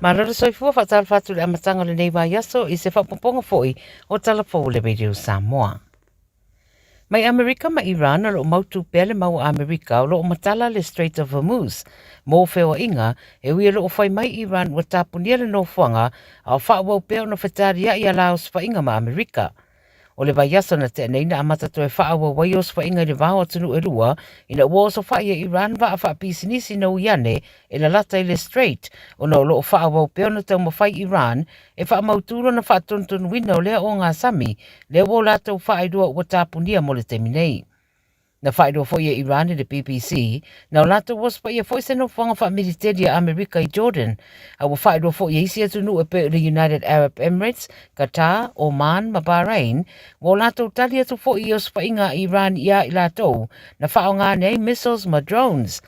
Malo le soifua faatalofa atu i le amataga o lenei vaiaso i se faaopoopoga foi o Tala Fou o le Radio Samoa. Mai Amerika ma Iran o lo o mautu pea le mau a Amerika o lo o matala le Strait of Hormuz mō feoaiga e ui o lo o fai mai Iran ua tapunia le nofoaga a o faaauau pea ona fetaliai a la osofaiga ma Amerika. O le vaiaso na tea nei na amata toe faaauau ai osofaiga i le va o atunuu e lua ina ua osofai e Iran vaa faapisinisi na ui ane e lalata i le Strait ona o lo o faaauau pea ona taumafai Iran e faamautū lona faatonutonuina o lea ogasami lea ua o latou faailoa ua tapunia mo le taimi nei. Na faailoa foi e Iran i le BBC, na o latou osofaia foi se nofoaga faamiliteli a Amerika i Jordan, a ua faailoa foi e isi atunuu e pei o le United Arab Emirates, Qatar, Oman ma Bahrain, ua o latou tali atu foi i osofaiga a Iran iā i latou na faaaoga ane ai missiles ma drones.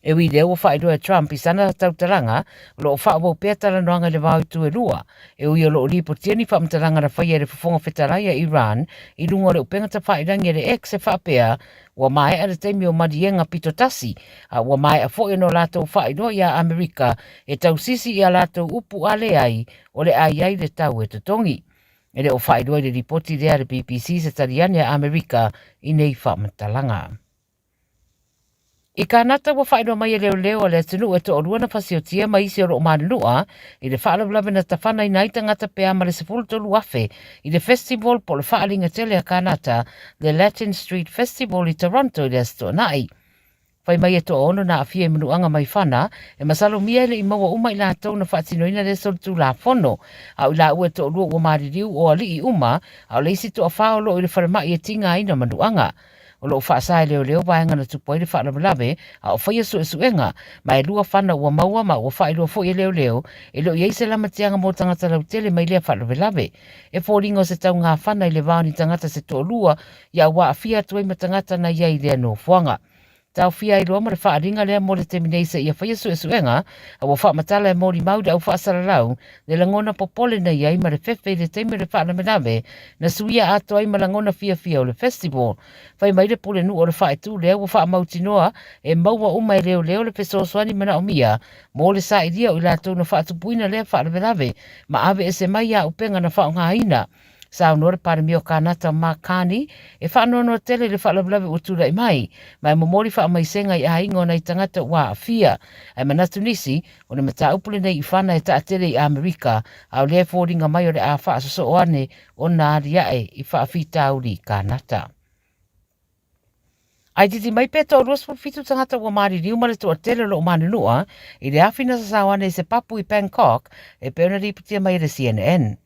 E ui lea ua faailoa e Trump i sana tautalaga, o lo o faaauau pea talanoaga i le vao itu e lua, e ui o lo o lipotia ni faamatalaga na faia e le Fofoga Fetalai a Iran i luga o le upega tafailangi a le X e faapea ua maea le taimi o maliega pito tasi, a ua maea foi ona o latou faailoa iā Amerika e tausisi i a latou upu a leai o le a i ai le tau e totogi. E le o faailoa i le lipoti lea a le BBC se tali ane a Amerika i nei faamatalaga. I Kānata ua faailoa mai e leoleo a le atunuu e toalua na fasiotia ma isi o lo o manunua i le faalavelave na tafanaina ai tagata pe a ma le 13,000 i le festival po o le faaaliga tele a Kānata, le Latin Street Festival i Toronto i le Aso Toonai. Fai mai e toaono na aafia i manuaga mai fana, e masalomia e le i maua uma i latou na faatinoina lea solitulafono, a o i laua e toalua ua maliliu o alii uma, a o le isi toafa o lo o i le falemai e tigaina manuaga. O lo o faasa e leoleo vaega na tupu ai le faalavelave a o faia suesuega, ma e lua fana ua maua ma ua faailoa foi e leoleo e le o i ai se lamatiaga mo tagata lautele mai lea faalavelave. E foliga o se taugā fana i le va o ni tagata se toalua ia ua aafia atu ai ma tagata na i ai i lea nofoaga. Taofia ai loa ma le faaaliga lea mo le taimi nei seia faia suesuega, a ua faamatala e molimau i le au faasalalau le lagona popole na i ai ma le fefe i le taimi o le faalavelave na suia atoa ai ma lagona fiafia o le festival. Fai mai le pulenuu o le faaitu lea ua faamautinoa e maua uma e leoleo le fesoasoani manaomia mo le sailia o i latou na faatupuina lea faalavelave ma aveese mai auupega na faaaogaina. Saunoa le Palemia o Kānata Mark Carney e faanoanoa tele i le faalavelave ua tulai mai, ma e momoli faamaisega i aiga o nai tagata ua aafia. Ae manatu nisi, o le mataupu lenei i fana e taatele i Amerika, a o lea e foliga mai o le a faasosoo ane ona aliae i faafitauli i Kānata. Ai titi mai pea toa 27 tagata ua maliliu ma le toatele o lo o manunua i le afi na sasao ane i se papu i Bangkok e pei ona lipotia mai e le CNN.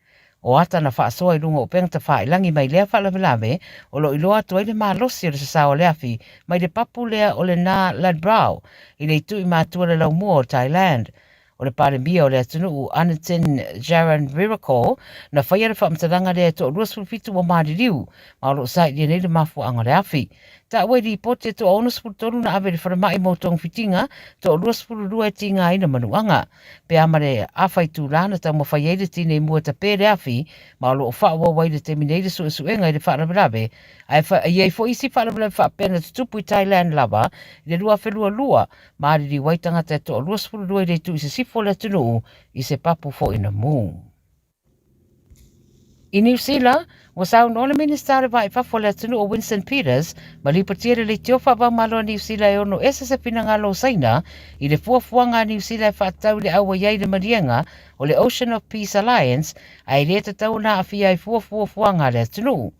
O ata na faasoa i luga o upega tafailangi mai lea faalavelave o lo o iloa atu ai le malosi o le sasao o le afi mai le papu lea o le Na Ladbrao i le itu i matua le laumua o Thailand. O le Palemia o le atunuu Anutin Jaranvirakul na faia le faamatalaga lea e toa 27 ua maliliu ma o lo o sailia nei le mafuaaga o le afi. Taua i lipoti e toa 63 na ave i le falemai mo togafitiga, toa 22 e tigaina manuaga. Pe a ma le afa itulā na taumafai ai le tinei mua e tapē le afi ma o lo o faaauau ai i le taimi nei le suesuega i le faalavelave ae i ai foi isi faalavelave faapea na tutupu i Thailand lava i le 2022 Maliliu ai tagata e toa 22 i le itu i sisifo o le atunuu i se papu foi na mū. I Niu Sila, ua saunoa le Minista o le Va i Fafo o le atunuu o Winston Peters ma lipotia le leitio faavaumalo a Niu Sila e ono ese se finagalo o Saina i le fuafuaga a Niu Sila e faatatau i le auai ai i le maliega o le Ocean of Peace Alliance ae le tatau ona aafia ai fua fuafuaga a le atunuu.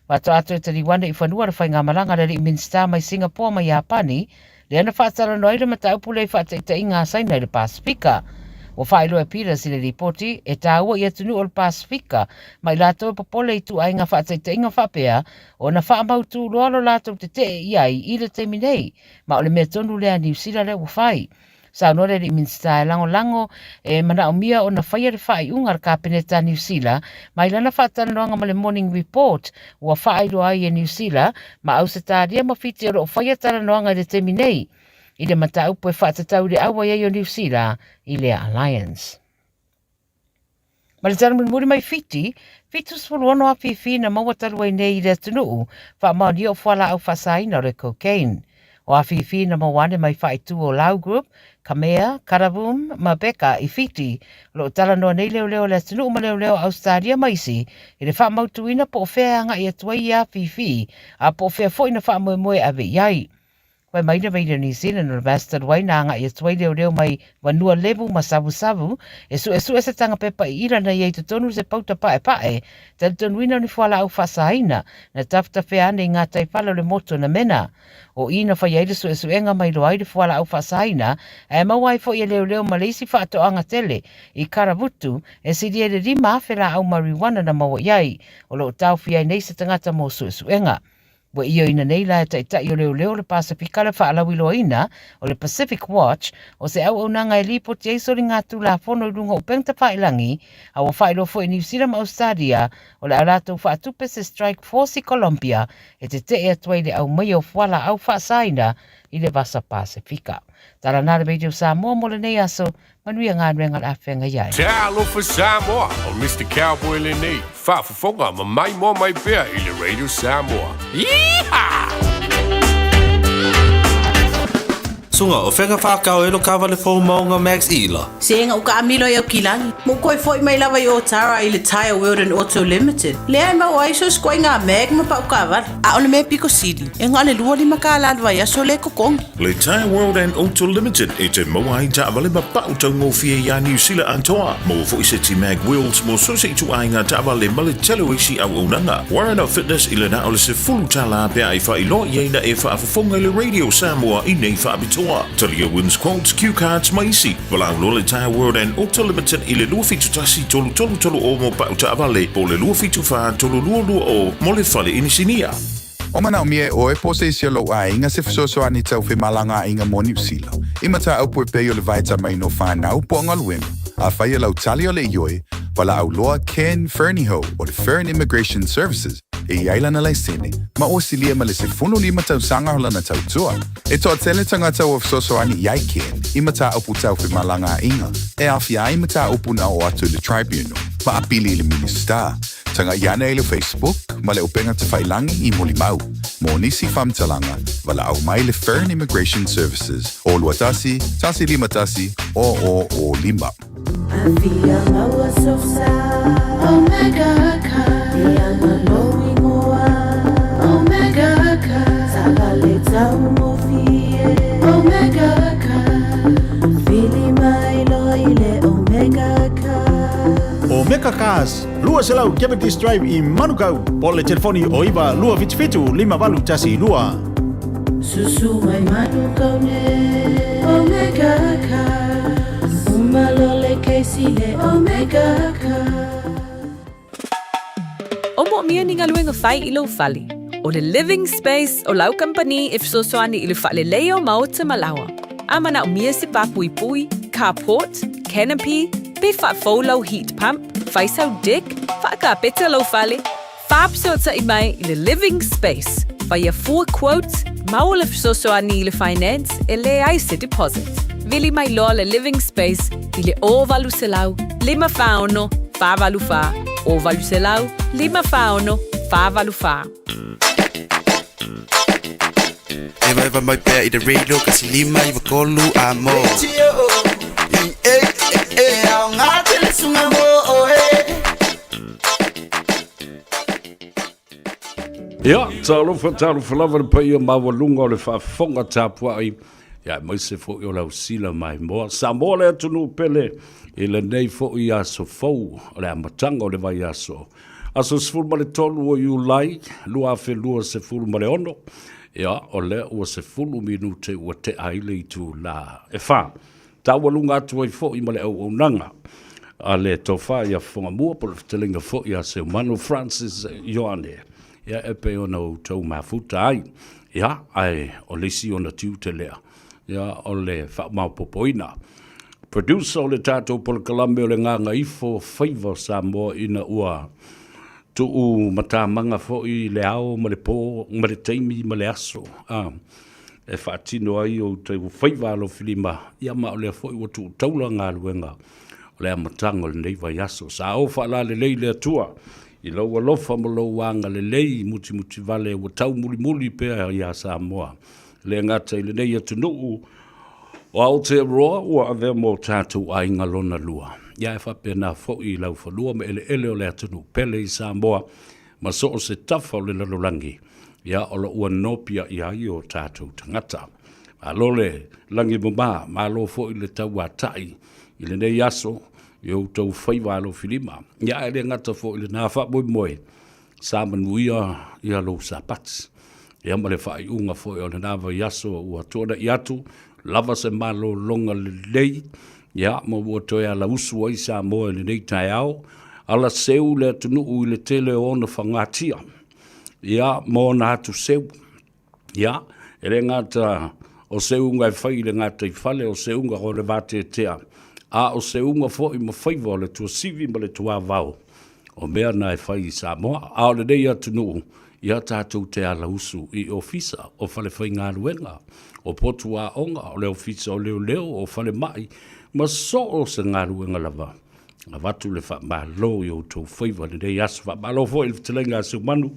Faatoa toe taliu ane i fanua le faigamalaga a le alii Minisita mai Singapore ma Iapani, lea na faatalanoa ai le mataupu lea i faataitaiga a Saina i le Pasefika. Ua faailoa e Peters i le lipoti, e tāua i atunuu o le Pasefika ma i latou e popole i ituaiga faataitaiga faapea ona faamautū loa lo latou tetee i ai i le taimi nei, ma o le mea tonu lea a Niu Sila lea ua fai. Saunoa le alii Minisita e lagolago e manaomia ona faia le faaiuga a le Kapeneta a Niu Sila mai lana faatalanoaga ma le Morning Report ua faailoa ai e Niu Sila ma Ausetalia ma Fiti o lo o faia talanoaga i le taimi nei i le mataupu e faatatau i le auai ai o Niu Sila i lea alliance. Ma le tala mulimuli mai Fiti, 76 afifi na maua talu ai nei i le atunuu, faamaonia o fualaau faasaina o le cocaine. O Afifi na maua ane mai faaitu o Lau Group, Kamea, Karavum ma Beka i Fiti. O lo o talanoa nei leoleo a le atunuu ma leoleo a Ausetalia ma isi i le faamautuina po o fea e agai atu ai ia Afifi a po o fea foi na faamoemoe e ave i ai. Fai mai le Radio New Zealand o le vaiaso talu ai na agai atu ai leoleo mai Vanua Levu ma Savusavu e suesue se taga pepa iila na i ai totonu se pauta paepae talitonuina o ni fualaau faasaina na tafetafea ane i ngā taifale o le motu o Namena. O i na fai ai le suesuega ma iloa ai le fualaau faasaina ae maua ai foi e leoleo ma le isi faatoaga tele i Karavutu e sili ai le 5,000 laau marijuana na maua i ai. O lo o taofia ai nei se tagata mo suesuega. Ua ioeina nei la e Taitai o Leoleo o le Pasefika le faalauiloaina o le Pacific Watch o se auaunaga e lipoti ai soligatulafono i luga o upega tafailagi, a ua faailoa foi e Niu Sila ma Ausetalia o le a latou faatupe se Strike Force i Colombia e tetee atu ai le aumaia o fualaau faasaina i le Vasa Pasefika. Tala na le Radio Samoa mo lenei aso, manuia galuega o le a feagai ai. Talofa Samoa, o Mister Cowboy lenei, faafofoga ma maimoa mai pea i le Radio Samoa. Yeehaw! Suga, o fea ka whakao e lo kawale fou maunga Max Ila? Sega u kaamilo i Aukilani, ma u koe foi mai lava i Otara i le Tyre World and Auto Limited, lea e maua ai so skoinga mag ma pau kaavale. A o le mea piko sili, e na o le 25 kālā le vaiaso le totogi. Le Tyre World and Auto Limited e te maua ai taavale ma pau taugofie iā Niu Sila atoa. Maua foi se ti mag wheels mo so se ituaiga taavale ma le tele o isi auaunaga. Warren of Fitness i le na o le $10 pe a e faailoa i ai na e faafofoga i le Radio Samoa i nei faapitoa. Talia wins quotes, cue cards ma isi. Valaau loa le Tyre World and Auto Limited i le 271 333 o mo pau taavale po o le 274 322 mo le fale inisinia. O manaomia e ʻoe po o se isi o lou aiga se fesoasoani tau femalagaaiga mo Niu Sila, i mataupu e pei o le vaitamaina o whanau po o galuega, afai e lau tali o le ioe, valaau loa Ken Fernihough o le Fern Immigration Services e i ai lana laisene, ma ua silia ma le 15 tausaga o lana tautua. E toatele tagata ua fesoasoani i ai Ken i mataupu tau femalagaaiga e aafia ai mataupu na oo atu i le Tribunal ma apili i le Minisita. Tagaʻi ane i le Facebook ma le upega tafailangi i Mulimau. Mo nisi faamatalaga, valaau mai le Fern Immigration Services o 21 151 0005. Afia maua sosa Omega ka Ianga lou ingoa Omega ka Taavale taugofie Omega ka Vili mai loa i le Omega ka. Omega Cars, 200 Cavendish Drive i Manukau, po o le telefoni o 9 277 5812. Susu mai Manukau nei Omega Cars, Uma loa le kesi le Omega Cars. O moomia ni galuega fai i lou fale. O le Living Space o lau kamupani e fesoasoani i le faaleleia o maota ma laoa. A manaomia se pā puipui, carport, canopy, pe faafou lau heat pump, fai sau deck, faakapeta lou fale, faafesoatai mai i le Living Space. Faia fua quote, maua le fesoasoani i le finance e leai se deposit. Vili mai loa le Living Space i le 0800 546 484, 0800 546 484. Evaeva mai pea i le radio kasi 593 a mo. Ia, talofa, talofa lava le paia maualuga o le faafofoga tapuai, ia aemaise foi o le ausila maimoa. Samoa le atunuu pele i lenei foi aso fou o le amataga o le vaiaso. Aso 13 o Iulai 2026, ia, o lea ua 10 minute ua tea ai le itula e 4. Taualuga atu ai foi ma le auaunaga a le Tofa ia Fofogamua po o le fetalaiga foi ia Seumanu Francis Ioane, ia e pei ona outou mafuta ai. Ia, ae o le isi ona tiute lea, ia o le faamaopoopoina. Producer o le tatou polokalame o le Gagaifo Faiva o Samoa ina ua tuu matamaga foi i le ao ma le po ma le taimi ma le aso. A, e faatino ai outou faiva alofilima, ia ma o lea foi ua tuu taula galuega o le amataga o lenei vaiaso. Sa o faalalelei le Atua i lou alofa ma lou agalelei mutimutivale ua taumulimuli pea iā Samoa. Le gata i lenei atunuu o Aotearoa ua avea mo tatou aiga lona lua. Ia e faapena foi i laufanua ma eleele o le atunuu pele i Samoa ma so o se tafa o le lalolagi, ia o lo ua nopiai ai o tatou tagata. Malo le lagi mama, malo foi le tauatai i lenei aso i outou faiva alofilima. Ia ae le gata foi i lena faamoemoe, sa manuia ia lou Sapati. Ia ma le faaiuga foi o lena vaiaso ua tuanai atu, lava se malologa lelei, ia ma ua toe alausu ai Samoa i lenei taeao, alaseu le atunuu i le tele o ona fagatia, ia ma ona atuseu. Ia, e le gata o seuga e fai i le gataifale, o seuga o le vateatea, a o seuga foi ma faiva o le tuasivi ma le tuavao, o mea na e fai i Samoa. A o lenei atunuu, ia tatou te alausu i ofisa o falefaigaluega, o potu aoga, o le ofisa o leoleo, o falemai, ma so o se galuega lava. Avatu le faamalo i outou faiva i lenei aso. Faamalo foi i le fetalaiga a Seumanu,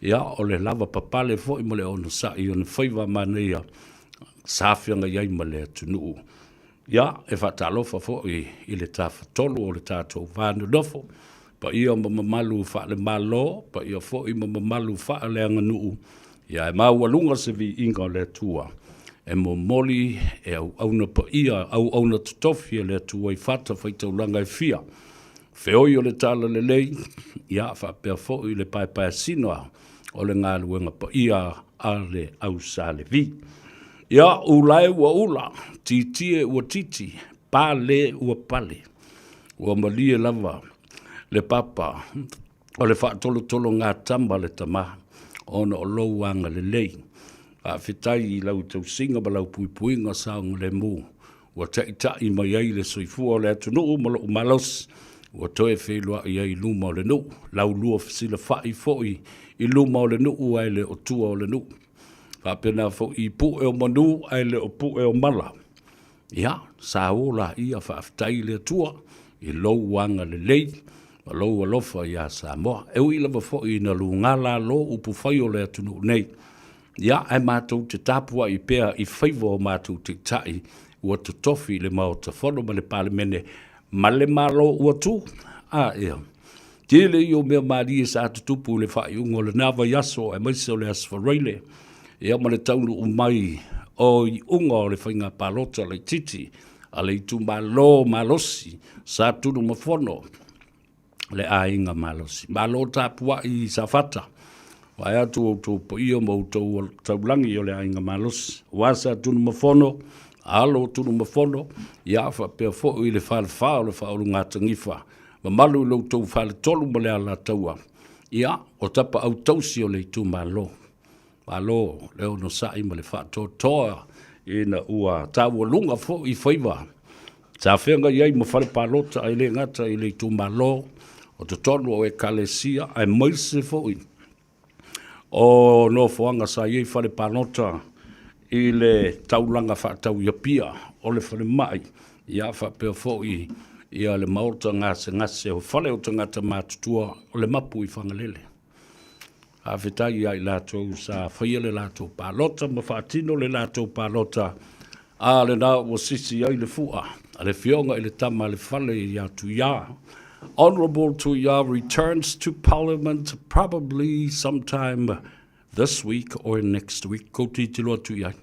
ia o le lava papale foi ma le onosai i ona faiva manaia sa feagai ai ma le atunuu. Ia, e faatalofa foi i le tafatolu o le tatou va nonofo, paia ma mamalu faale-Malo, paia foi ma mamalu faaleaganuu, ia e maualuga se viiga o le Atua e momoli e auauna paia, auauna totofi a le Atua i fatafaitaulaga e fia, feoi o le talalelei, ia faapea foi le paepaeasina o le galuega paia a le au Sa Levi. Ia, ulae ua ula, tietie ua titi, pale ua pale. Ua malie lava le papa o le faatolotologatama a le Tama ona o lou agalelei. Faafetai i lau tausiga ma lau puipuiga saogalemu ua taitai mai ai le soifua o le atunuu ma lou malosi ua toe feiloai ai i luma o le nuu, laulua fesilafai foi i luma o le nuu ae le o tua o le nuu. Faapena foi i pue o manu ae le o pue o mala. Ia, sa o laia faafetai i le Atua i lou agalelei ma lou alofa iā Samoa. E ui lava foi ina luga lalo upufai o le atunuu nei, ia, ae matou te tapuai pea i faiva o matou taitai ua totofi i le Maota Fono ma le Palemene ma le Malo ua tu. A, ea. Tele ia o mea malie sa tutupu i le faaiuga o lena vaiaso aemaise o le Aso Faraile, ia ma le taunuu mai o iuga o le faiga palota laitiiti a le itumalo malosi sa Tunumafono le aiga malosi. Malo tapuai i Safata, vae atu outou paia ma outou taulagi o le aiga malosi, aua sa Tunumafono, alo o Tunumafono, ia faapea foi le falefa o le Faaulugatanifa, mamalu i lo outou faletolu ma le Alataua, ia, o tapaau tausi o le itumalo. Malo le onosai ma le faatoatoa ina ua taualuga foi faiva sa feagai ai ma fale palota e le gata i le itumalo o totonu o Ekalesia aemaise foi o nofoaga sa i ai fale palota i le taulaga faatau i Apia o le falemai, ia faapea foi ia le maota gasegase o fale o tagata matutua o le mapu i Fagalele. Faafetai ia i latou sa faia le latou palota ma faatino le latou palota, a lena ua sisi ai le fua a le Afioga i le Tama a le Fale ia Tuia. Honourable Tuia returns to Parliament probably sometime this week or next week. Kou tilotilo atu i ai.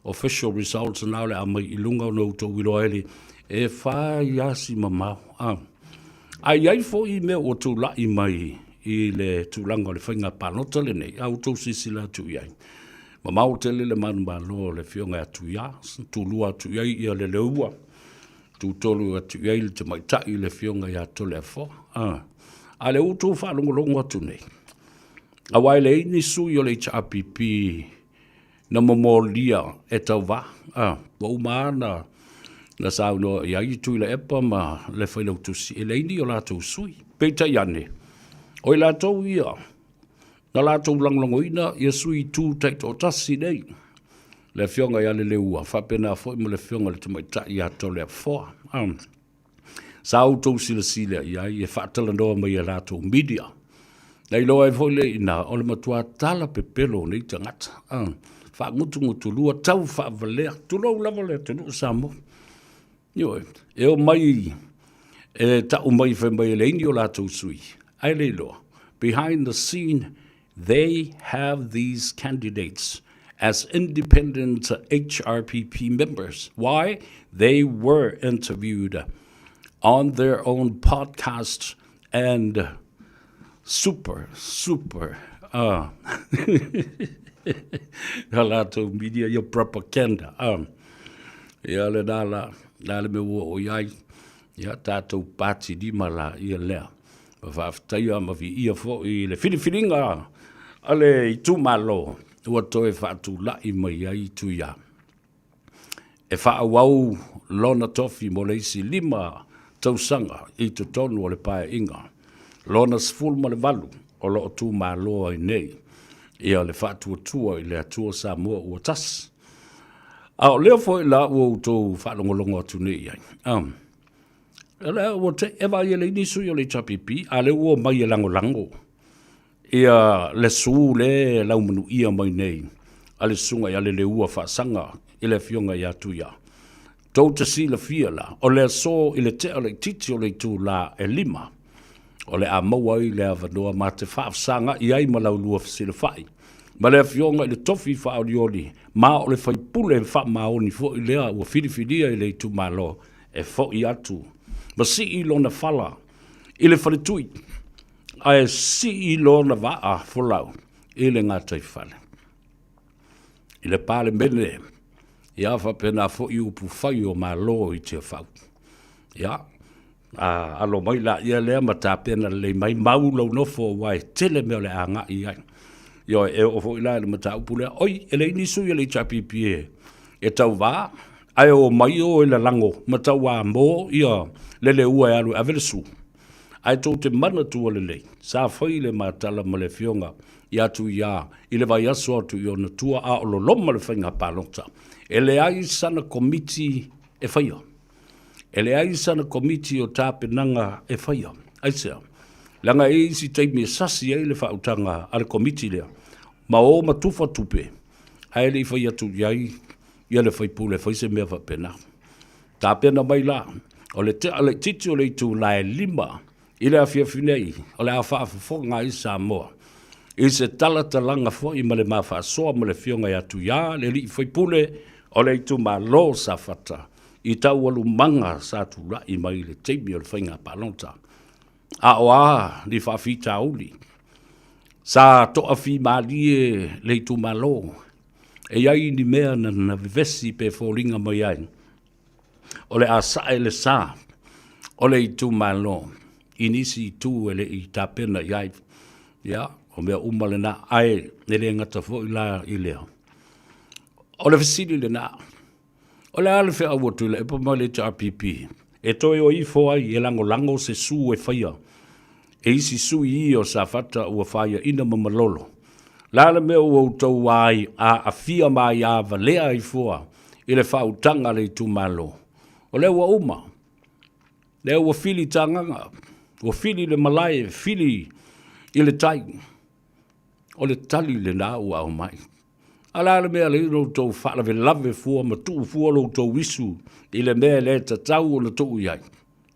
Official results na o le a mai i luga ona outou iloa ai le e fai asi mamao. Ah. A i ai foi mea ua tulai mai i le tulaga o le faiga palota lenei, a outou silasila atu i ai, mamao tele le manumalo o le Afioga ia Tuia, tulua atu i ai ia Leleua, tutolu atu i ai le tamaitai le Afioga ia Toleafoa. A, a lea ua outou faalogologo atu nei, aua e leai ni sui o le HRPP na momolia e tauva, a, ua uma lava na saunoa i ai Tuilaepa ma le Failautusi, e leai ni o latou sui. Peitai ane, o i latou ia, na latou lagolagoina ia sui tu taitoatasi nei, le Afioga ia Leleua, faapena foi ma le Afioga i le Tamaitai ia Toleafoa. A. Sa outou silasila i ai e faatalanoa mai e latou media. Na iloa ai foi lea i ina, o le matua tala pepelo o nei tagata. faagutugutulua, tau faavalea, tulou lava le atunuu o Samoa. Ioe, e omai e tau mai fai mai e leai ni o latou sui, ae le iloa. Behind the scene, they have these candidates as independent HRPP members. Why? They were interviewed on their own podcast and super, super a latou media ia propaganda. Ia le nā la, nā le mea ua o i ai, ia tātou pāti lima la ia lea. Ma faafetaia ma viia foi le filifiliga a le itumalo ua toe faatulai mai ai Tuia. E faaauau lona tofi mo le isi 5 tausaga i totonu o le Paeaiga lona 18 o lo o tumalo ai nei ia le Faatuatua i le Atua Samoa ua Tasi. A o lea foi la ua outou faalogologo atu nei i ai, o lea ua te e vaai e leai ni sui o le HRPP, a lea ua omai e lagolago ia le su le laumanuia mai nei a le susuga ia Leleua Faasaga i le afioga ia Tuia. Tou te silafia la, o le aso i le tea laitiiti o le itulā e 5, o le a maua ai le avanoa ma te faafesaga'i ai ma laulua fesilafai ma le afioga i le tofi faaolioli ma o le faipule faamaoni foi lea ua filifilia i le itumalo e fo'i atu ma sii lona fala i le faletui ae sii lona vaa folau i le gataifale. I le Palemene, ia faapena foi upu fai o Malo i Tiafau. Ia, a alo mai laia lea ma tapena lelei mai, mau lou nofo aua e tele mea o le a agai i ai. Ioe, e oo foi la i le mataupu lea, oi, e leai ni sui a le HRPP e tauva, ae omai o e lalago ma tauamo ia le leua e alu e ave le su. Ae tou te manatua lelei, sa fai le ma tala ma le afioga ia Tuia i le vaiaso atu i ona tua a o loloma le faiga palota. E leai sana komiti e faia. E leai sana komiti o tapenaga e faia. Aisea? Leaga e i ai isi taimi e sasi ai le faautaga a le komiti lea, ma o ma tufa tupe, ae le i fai atu i ai ia le faipule e fai se mea faapena. Tapena mai la, o le tea laitiiti o le itula e 5 i le afiafi nei, o le a faafofoga ai Samoa i se talatalaga foi ma le ma faasoa ma le Afioga ia Tuia, le alii faipule o le itumalo o Safata, i taualumaga sa tulai mai i le taimi o le faiga palota. A o a ni faafitauli sa toafimalie le itumalo, e i ai ni mea na vevesi pe foliga mai ai, o le a sae le sa o le itumalo i nisi itu e le i tapena i ai. Ia, o mea uma lena, ae e le gata foi la i lea. O le fesili lena, o le a le feau a Tuilaepa ma le HRPP e toe o ifo ai e lagolago se su e faia e isi sui ia o Safata ua faiaina ma malolo. La le mea ua outou ai aafia ma aiā valea ai fua i le faautaga a le itumalo. O lea ua uma. Lea ua fili tagaga, ua fili le malae, fili i le tai. O le tali lena ua aumai. A le a le mea lea lo outou faalavelave fua ma tuu fua lo outou isu i le mea e le tatau ona tuu i ai.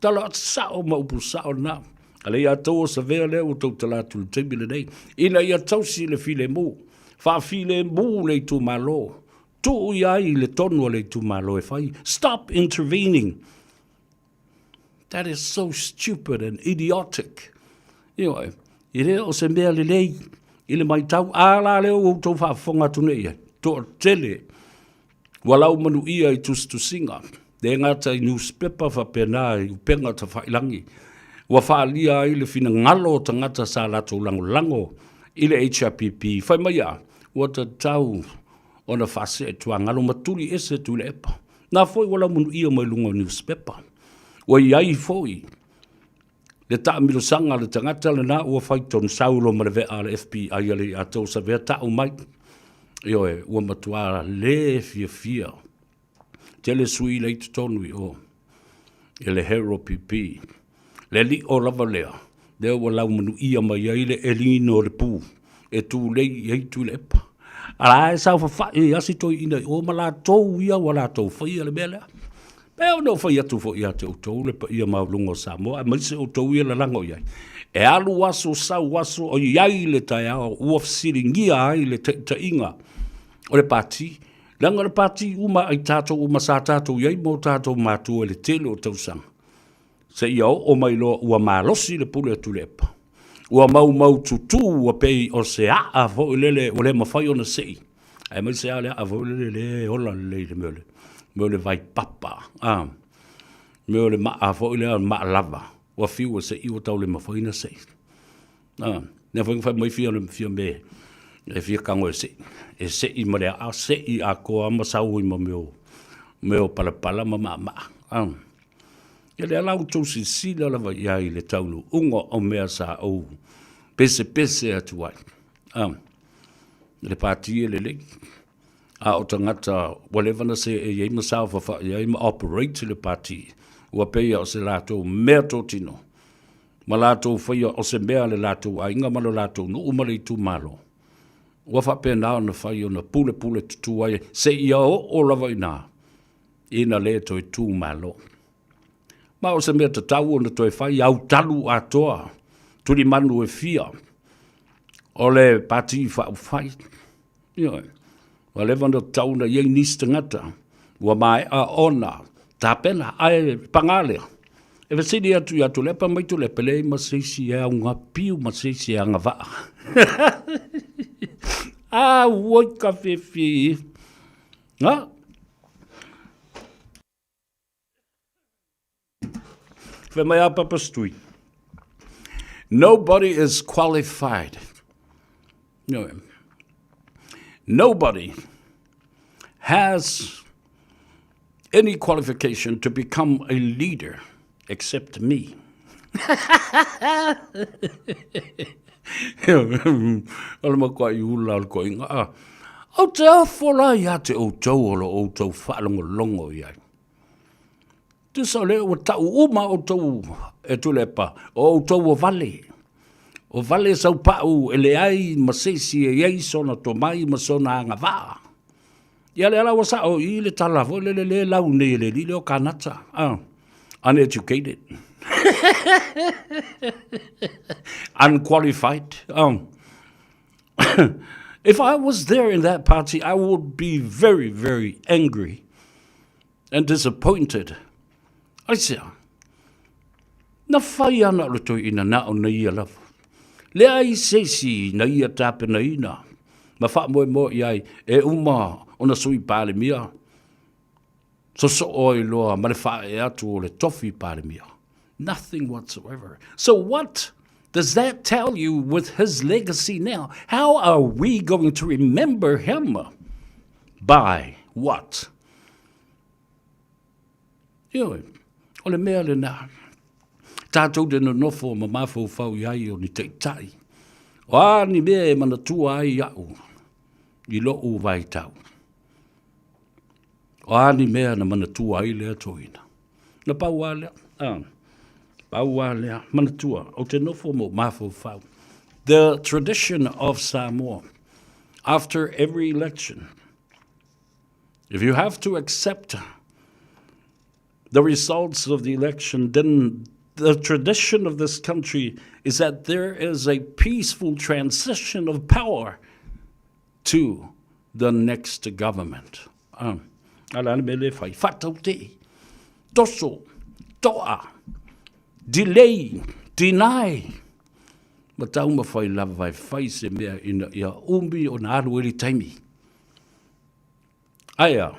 Tala sao ma upu sao lena. A le ia tou o savea lea ua tou tala atu i le taimi lenei, ina ia tausi le filemu, faafilemu le itumalo, tuu i ai le tonu a le itumalo e fai. Stop intervening. That is so stupid and idiotic. Ioe, e le o se mea lelei i le matau, a la lea ua outou faafofoga atu nei i ai, toatele ua laumanuia i tusitusiga, le gata i newspaper faapena i upega tafailangi, ua faaalia ai le finagalo o tagata sa latou lagolago i le HRPP, fai mai a, ua tatau ona faasee tuagalo ma tuli ese Tuilaepa. Na foi ua laumanuia mai luga o newspaper. Ua i ai foi le taamilosaga a le tagata lena ua fai tonu saulo ma le vea a le FBI a le ia tou savea tau mai. Ioe, ua matua le fiafia. Tele sui le i totonu i o e le Hero PP. Le lio lava lea, lea ua laumanuia mai ai le elina o le pu e tulei i ai Tuilaepa. A la e saofafai ai si toeaina i o ma latou ia ua latou faia le mea lea. Pei ona ou fai atu foi ia te outou le paia maualuga o Samoa, aemaise outou ia lalago i ai. E alu aso sau aso o i ai le taeao ua fesiligia ai le taitaiga o le Pati, leaga o le Pati uma ai tatou uma sa tatou i ai ma o tatou matua i le tele o tausaga, seia oo mai loa ua malosi le pule a Tuilaepa, ua maumaututu ua pei o se aa foi lele ua le mafai ona sei, aemaise lava le aa foi lele lea e ola lelei i le mea o le, mea o le vaipapa, a, mea o le maa foi lea o le maa lava, ua fiu e sei ua tau le mafai ona sei. A, lea foi na fai mai fia fia me e fia tago e sei, e sei ma le aa, sei atoa ma sau ai ma mea o mea o palapala ma maamaa. A, ia lea la ua outou silasila lava i ai i le taunuuga o mea sa ou pesepese atu ai. A, le pati e lelei, a o tagata ua leva ona seei ai ma saofafai ai ma operate le pati, ua pei o se latou meatotino ma latou faia o se mea a le latou aiga ma lo latou nuu ma le itumalo, ua faapena ona fai ona pulepule tutu ai seia oo lava i ina, ina le toe tu malo. Ma o se mea tatau ona toe fai autalu atoa tulimanu e fia o le Pati Faaupufai. Ioe. Ua leva ona tatau ona i ai nisi tagata ua maea ona tapena, ae paga lea, e fesili atu ia Tuilaepa mai Tuilaepa, e leai ma se isi e augapiu ma se isi e agavaa. Auoi ka fiafia. Na. Fai mai a Papa Stui. Nobody is qualified. No. Nobody has any qualification to become a leader except me. O le matuai ula o le toeaina. Ah. Ou te ofo la ia te outou o lo outou faalogologo i ai. Tusa o lea ua tau uma outou e Tuilaepa, o outou o vale. O vale saupau e leai ma se isi e i ai sona tomai ma sona agavaa. Ia lea la ua sao i le tala foi lele le lau nei e le alii lea o Kanata. Ah, uneducated. Unqualified. If I was there in that party, I would be very, very angry and disappointed. Aisea? Na fai ana o le toeaina na o na ia lava. Leai se isi na ia tapenaina ma faamoemoe i ai e uma ona Sui Palemia sosoo ai loa ma le faaee atu o le tofi Palemia. Nothing whatsoever. So what does that tell you with his legacy now? How are we going to remember him? By what? Ioe, o le mea lena, tātou te nonofo ma mafaufau i ai o ni taitai. O a ni mea e manatua ai iaʻu i loʻu vaitau. O a ni mea na manatua ai lea toeaina. Na pau lava lea, ah, pau lava lea, manatua, ou te nofo ma ou mafaufau. The tradition of Samoa, after every election, If you have to accept the results of the election, then the tradition of this country is that there is a peaceful transition of power to the next government. Ah, ala le mea le fai. Faataute, toso, toa, delay, deny. Ma taumafai lava e fai se mea ina ia umi ona alu ai le taimi. Aea,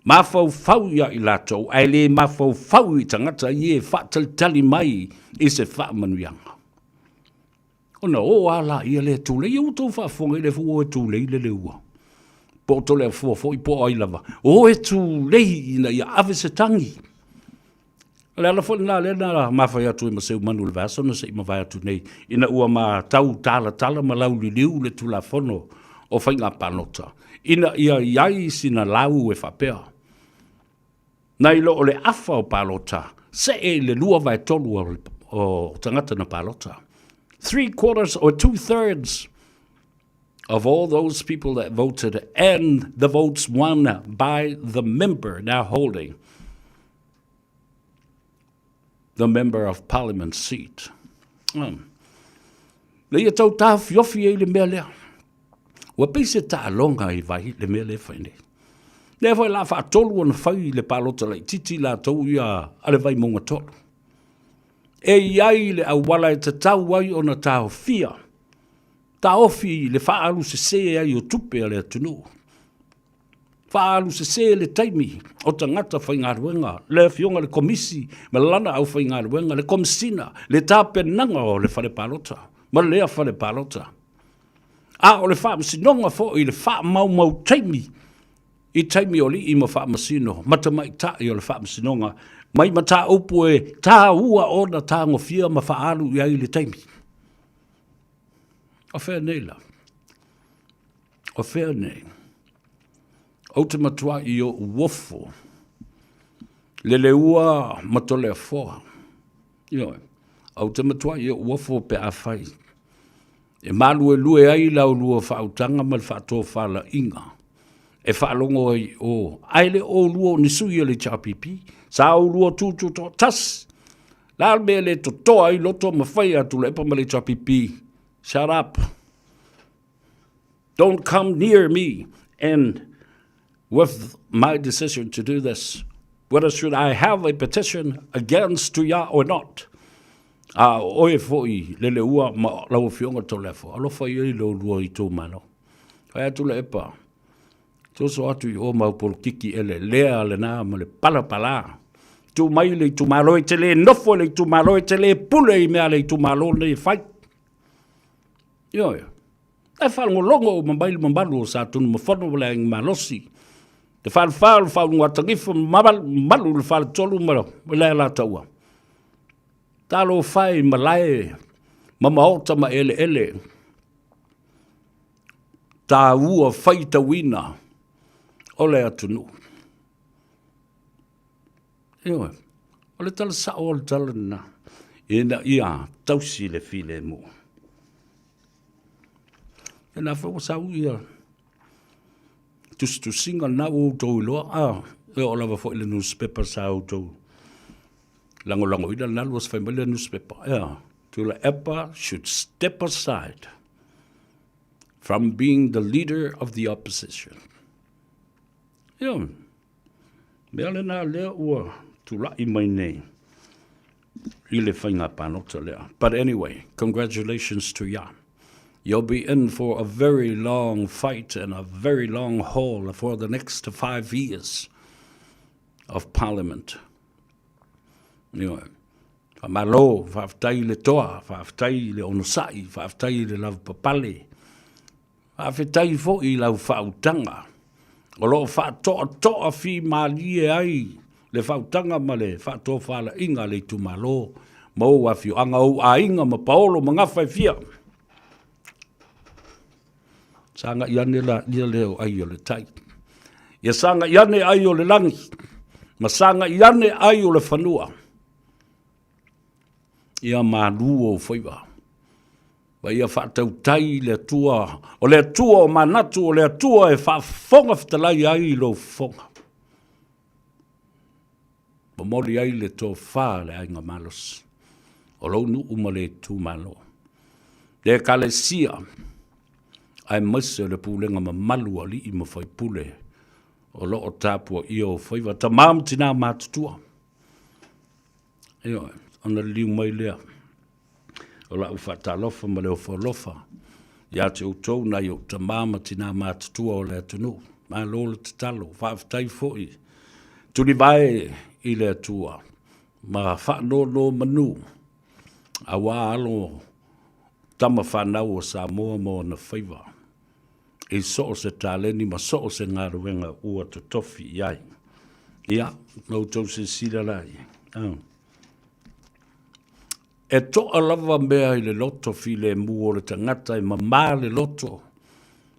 mafaufau ia i latou, ae le mafaufau i tagata ia e faatalitali mai i se faamanuiaga. Ona o a laia lea tulei, ia ua outou faafofoga i le fua o e tulei le leua. Po o Toleafoa foi po o ai lava, o e tulei ina ia ave se tagi. O le ala foi lena lea na mafai atu ai ma Seumanu i le vaiaso na se i mavae atu nei, ina ua matau talatala ma lauliliu le Tulafono o Faiga Palota, ina ia i ai sina lau e faapea, nai lo o le afa o palota, see i le 2/3 o tagata na palota. Three quarters or two thirds. Of all those people that voted and the votes won by the member now holding the member of parliament seat. Um. Le ia tau tāwhiofi e i le mea lea. Ua pei se taaloga i vai le mea lea e fai nei. Lea foi la faatolu ona fai le palota laitiiti latou ia a le Vaimauga 3. E i ai le auala e tatau ai ona taofia, taofi le faaalu sese ai o tupe a le atunuu. Faaalu sese le taimi o tagata faigaluega, le afioga i le Komisi ma lana aufaigaluega, le Komesina, le tapenaga o le fale palota ma lea fale palota. A o le faamasinoga foi i le faamaumau taimi i taimi o alii ma faamasino ma tamaitai o le faamasinoga mai mataupu e taua ona tagofia ma faaalu i ai le taimi. O fea nei la? O fea nei? Ou te matuai ou ofo Leleua ma Toleafoa. Ioe, ou te matuai ou ofo pe afai e maluelue ai la ulua faautaga ma le faatofalaiga e faalogo ai i o, ae le o oulua o ni sui o le HRPP, sa oulua tututoatasi. O le a le mea e le totoa ai loto ma fai a Tuilaepa ma le HRPP, shut up. Don't come near me and with my decision to do this. Whether should I have a petition against Tuia or not? A o oe foi Leleua ma lau afioga Toleafoa, alofa i ai lo lua itumalo. Fai atu Tuilaepa, soso atu i o mau polokiki ele lea lena ma le palapala. Tu mai le itumalo e te le nofo i le itumalo e te le pule i mea a le itumalo nei e fai. Ioe. Ae faalogologo uma mai le mamalu o Satunumafono ma le Aiga Malosi, le Falefa o le Faulugatanifa ma mamalu le Faletolu ma le Alataua. Talofa e i malae ma maota ma eleele taua faitauina o le atunuu. Ioe, o le tala sao o le tala lena, ina ia tausi le filemu. Ia na foi ua sau ia tusitusiga lena ua outou iloa, a, e oo lava foi i le newspaper sa outou lagolagoina lena lua fai mai le newspaper, ea, Tuilaepa should step aside from being the leader of the opposition. Ia, mea lena lea ua tulai mai nei i le faiga palota lea. But anyway, congratulations to ya. You'll be in for a very long fight and a very long haul for the next 5 years of parliament. Ioe. Faamalo, faafetai i le toa, faafetai i le onosai, faafetai i le lavapapale. Faafetai foi i lau faautaga o lo o faatoatoa fimalie ai le faautaga ma le faatofalaiga a le itumalo ma ou afioaga, ou aiga ma paolo ma gafa e fia. Sagai ane laia lea o ai o le tai. Ia sagai ane ai o le lagi, ma sagai ane ai o le fanua. Ia malu ou faiva. Ma ia faatautai le Atua, o le Atua o manatu, o le Atua e faafofoga fetalai ai i lou fofoga. Momoli ai le tofa a le aiga malosi, o lou nuu ma le itumalo, le ekalesia, aemaise o le pulega mamalu a alii ma faipule o lo o tapuaia ou faiva, tama ma tina matutua. Ioe, ona liliu mai lea o lau faatalofa ma le ofo alofa ia te outou nai ou tama ma tina matutua o le atunuu. Malo le tatalo, faafetai foi tulivae i le Atua ma faanonomanu aua alo tama fanau o Samoa ma ona faiva i so o se taleni ma so o se galuega ua totofi i ai. Ia, na outou silasila la i ai. E toa lava mea i le loto filemu o le tagata e mamā le loto,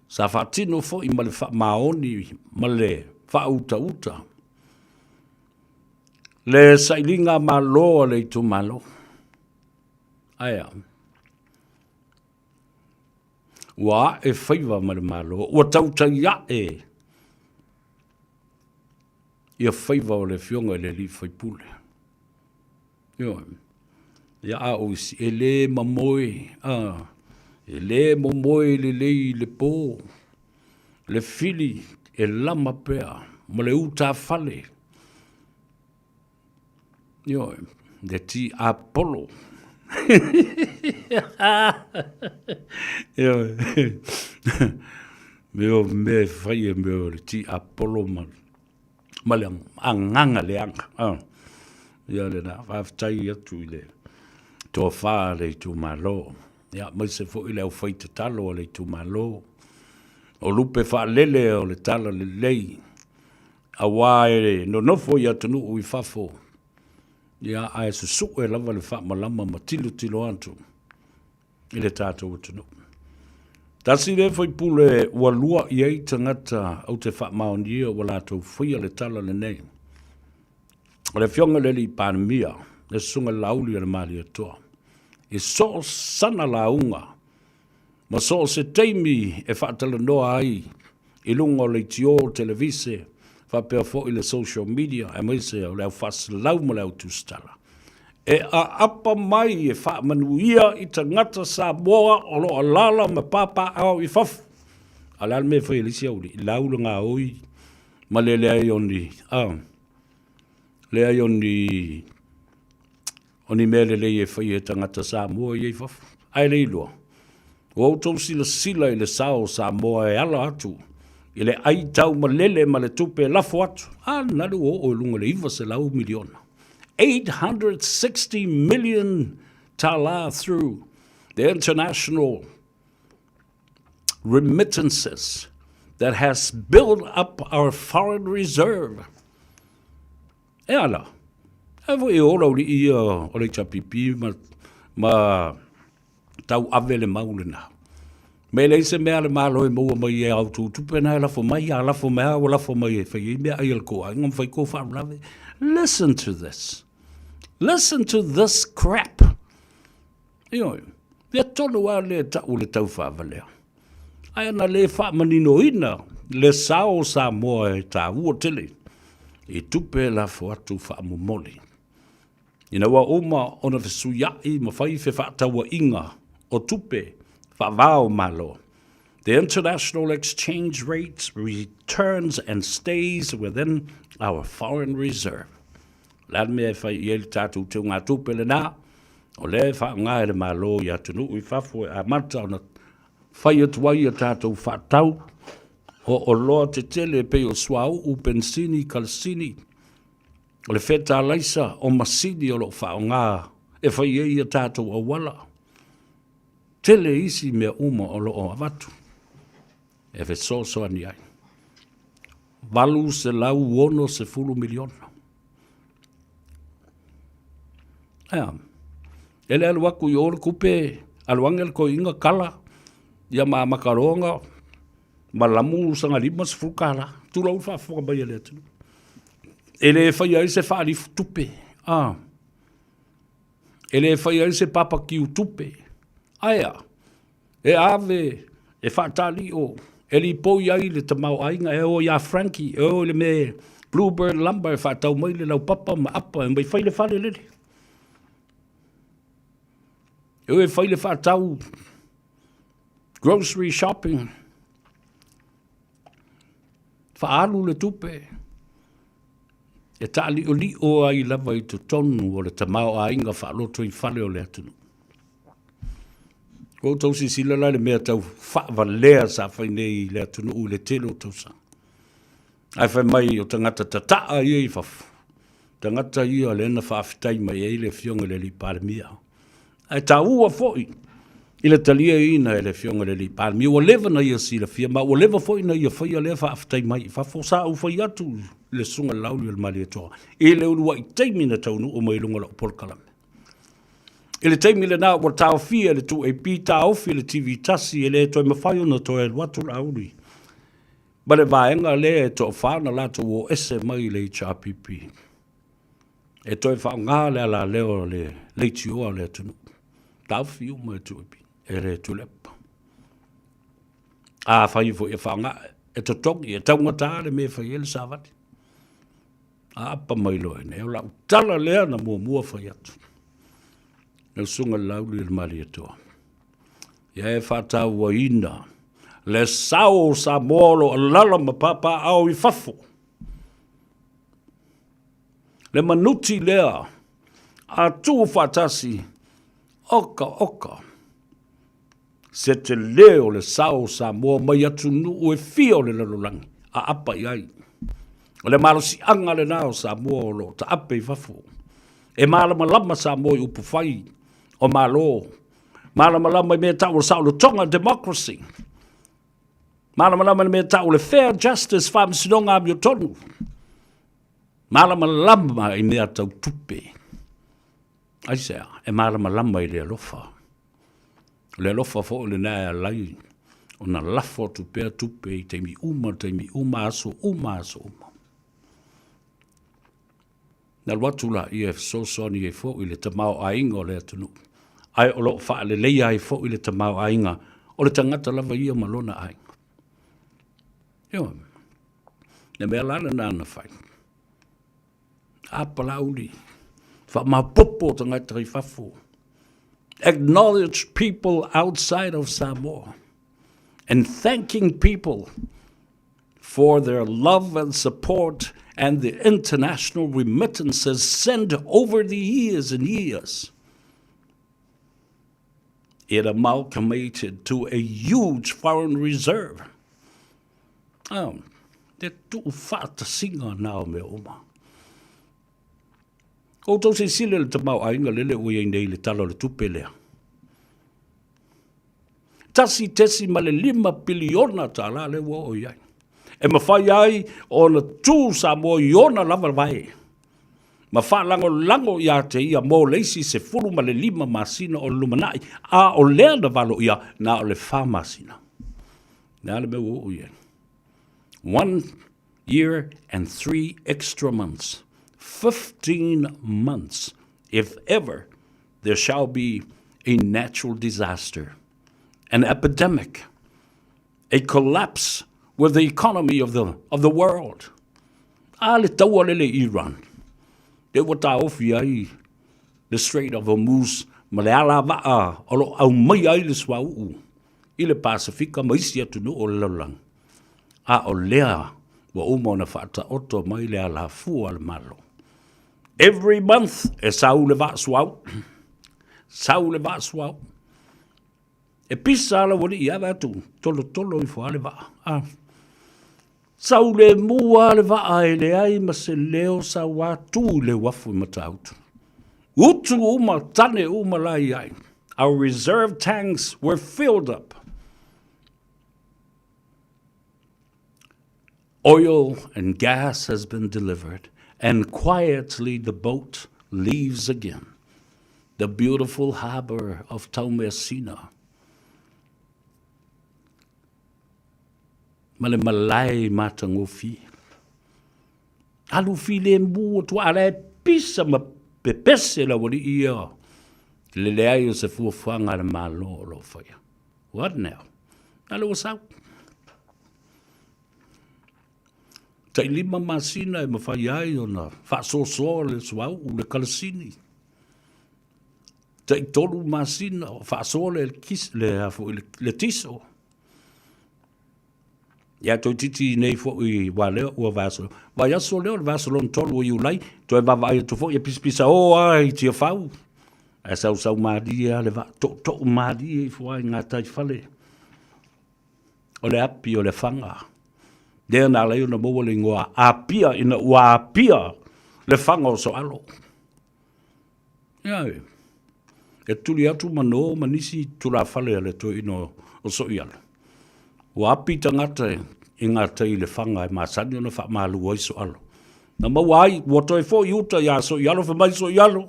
sa faatino foi ma le faamaoni ma le faautauta le sailiga malo a le itumalo. Ae a? Ua ae faiva ma le Malo, ua tautai ae ia faiva o le afioga i le alii faipule. Ioe. Ia a o isi, e le mamoe, a, e le momoe lelei i le po, le fili e lama pea ma le utafale. Ioe, le tiapolo. Ioe, mea o mea e fai e mea o le tiapolo ma, ma le agaga leaga. Ah. Ia lena, faafetai atu i le tofa a le itumalo. Ia, aemaise foi le aufai tatalo a le itumalo. O lupe faalele o le tala lelei Aua e nonofo i atunuu i fafo, ia, ae susue lava le faamalama ma tilotilo atu i le tatou atunuu. Tasi lea faipule ua lua i ai tagata ou te faamaonia ua latou faia le tala lenei. O le afioga i le alii Palemia, le Susuga i le Laauli o le Malietoa. I so o sana lauga ma so o se taimi e faatalanoa ai i luga o leitio, televise, faapea foi le social media aemaise o le au faaselau ma le au tusitala. E aapa mai e faamanuia i tagata Samoa o lo o alaala ma papaaao i fafo. A o le a le mea e fai e le isi aualii? Lau le gaoi ma le leai o ni, a, leai o ni O ni mea lelei e fai e tagata Samoa ia i fafo. Ae le iloa, ua outou silasila i le sao o Samoa e ala atu i le ai taumalele ma le tupe e lafo atu, a lena le ua oo i luga o le 900 miliona. 860 million tala through the international remittances that has built up our foreign reserve. E ala, e foi e ola uli ia o le HRPP ma, ma tau ave le mau lena. Me leai se mea a le Malo e maua mai e au tou tupe na e lafo mai, a lafo mai a ua lafo mai e fai ai mea ai a le kou aiga ma fai kou faalavelave. Listen to this. Listen to this crap. Ioe, mea tonu lava lea e tau o le taufaavalea. Ae ana le faamaninoina le sao o Samoa e taua tele i tupe e lafo atu faamomoli. Ina ua uma ona fesuiaʻi ma fai fefaatauaiga o tupe faava o Malo, the international exchange rate returns and stays within our foreign reserve. O le a le mea e fai i ai le tatou teugatupe lena? O lea e faaaoga e le Malo i atunuu i fafo e amata ona fai atu ai a tatou faatau o oloa tetele e pei o suauu, penisini, kalasini, o le fetalaisa, o masini o lo o faaaoga e fai ai a tatou auala. Tele isi mea uma o lo o avatu e fesoasoani ai. $860 miliona. Ea, e le alu atu i o le tupe, alu ane le toeaina kala, ia ma makaloga, ma lamu saga $50. Tulou le faafofoga mai a le atunuu. E le faia ai se faalifu tupe. Ah. E le faia ai se papa kiu tupe. Ae a? E ave, e faataliʻo, e lipoi ai le tamaoaiga, e o iā Frankie, e o i le mea Bluebird Lumber e faatau mai le laupapa ma apa e mai fai le fale lele. E o e fai le faatau grocery shopping, faaalu le tupe, e taaliʻoliʻo ai lava i totonu o le tamaoaiga faalotoifale o le atunuu. Ua outou silasila la i le mea tau faavalea sa fai nei i le atunuu i le tele o tausaga. Ae fai mai o tagata tataa ia i fafo, tagata ia lea na faafetai mai ai le Afioga i le alii Palemia. Ae taua foi i le taliaina e le Afioga i le alii Palemia, ua leva na ia silafia ma ua leva foi na ia faia lea faafetai mai i fafo. Sa ou fai atu i le Susuga i le Laauli o le Malietoa i le uluai taimi na taunuu mai i luga o lau polokalame. I le taimi lena ua taofia e le 2AP, taofi e le TV tasi, e le toe mafai ona toe alu atu Laauli ma le vaega lea e toafa na latou o ese mai i le HRPP e toe faaaoga le alaleo o le leitioa o le atunuu. Taofi uma e 2AP, e le Tuilaepa. Afai foi e faaaoga, e totogi, e taugata le mea e fai ai le savali. A apa mai loa i inei, o lau tala lea na muamua fai atu. Lau Susuga i le Laauli o le Malietoa, ia e faatauaina le sao o Samoa o lo o alaala ma papaaao i fafo. Le manuti lea a tuu faatasi, oka oka, se tele o le sao o Samoa mai atunuu e fia o le lalolagi, aapa i ai. O le malosiaga lena o Samoa o lo o taape i fafo. E malamalama Samoa i upufai o Malo, malamalama i mea tau o le saolotoga, democracy, malamalama i le mea tau o le fair justice, faamasinoga amiotonu, malamalama i mea tau tupe. Aisea? E malamalama i le alofa. O le alofa foi lena e ala ai ona lafo atu pea tupe i taimi uma, taimi uma, aso uma, aso uma. Na alu atu laia e fesoasoani ai foi i le tamaoaiga o le atunuu, ae o lo o faaleleia ai foi le tamaoaiga o le tagata lava ia ma lona aiga. Ioe. Le mea la lena na fai. A Palauli, faamaopoopo tagata i fafo. Acknowledge people outside of Samoa and thanking people for their love and support and the international remittances sent over the years and years. It amalgamated to a huge foreign reserve. Oh, te tuufaatasiga na o mea uma. Outou silasila i le tamaoaiga lele ua i ai nei i le Tala o le Tupe lea. $1.5 piliona tala lea ua oo i ai. E mafai ai ona tu Samoa i ona lava vae ma faalagolago ia te ia mo le isi 15 masina o le lumanai, a o lea na valoia na o le fa masina. Le a le mea ua oo i ai? 1 year and 3 extra months. 15 months, if ever there shall be a natural disaster, an epidemic, a collapse with the economy of the, of the world. A le taua lele i Iran. Le ua taofi ai le Strait of Hormuz ma le alavaa o lo o aumaia ai le suauu i le Pasefika ma isi atunuu o le lalolagi. A o lea ua uma ona faataoto mai le alafua a le Malo. Every month e sau le vaa suauu. Sau le vaa suauu. E pisa lava lau alii ave atu, tolotolo ifo lava le vaa. Ah. Sau lemu lava le vaa e leai ma se leo sau a tu i le uafu i Matautu. Utu uma, tane uma la i ai. Our reserve tanks were filled up. Oil and gas has been delivered, and quietly the boat leaves again. The beautiful harbor of Taumeasina. Ma le malae matagofie. Alu filemu atu a la e pisa ma pepese le aualii ia i le leai o se fuafuaga a le Malo o lo o faia. What now? Na le ua sau. Tai 5 masina e mafai ai ona faasoasoa le suauu, le kalasini. Tai 3 masina o faasoa le, le, le, le tiso. Ia toeitiiti nei foi ua lea ua vaiaso. Vaiaso lea o le vaiaso lona tolu o Iulai, toe vaavaai atu foi e pisapisa o lava i Tiafau. Ae sausau malie lava le vaa, tootoo malie ifo lava i gataifale o le api o le faga. Lea na ala ai ona maua le igoa Apia ina ua apia le faga o Soalo. Ia, e tuli atu ma no ma nisi tulafale a le toeaina o Soialo. Ua api tagata i gatai i le faga e masani ona faamalu ai Soalo. Na maua ai, ua toe foi i uta ia Soialo, fai mai Soialo,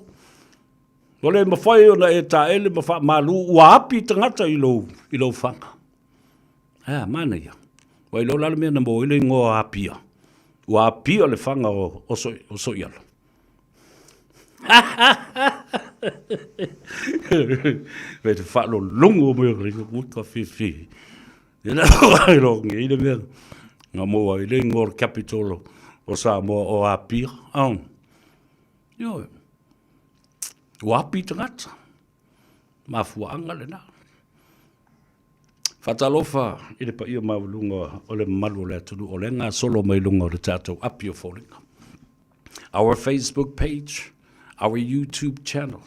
ua le mafai ona e taele ma faamalu, ua api tagata i lou, i lou faga. A, manaia. Ua iloa la le mea na maua ai le igoa Apia. Ua apia le faga o, o, so, o Soialo. Me te whaalolongo mai o ka fifi. Ia le au lo ngi le mea nga maua ai le ingoa o le capital o Samoa o Apia. Oh. Ioe. Ua api tagata. Mafuaaga lena. Faatalofa i le paia maualuga o le mamalu o le atunuu o lea e gasolo mai luga o le tatou api o foliga. Our Facebook page, our YouTube channel.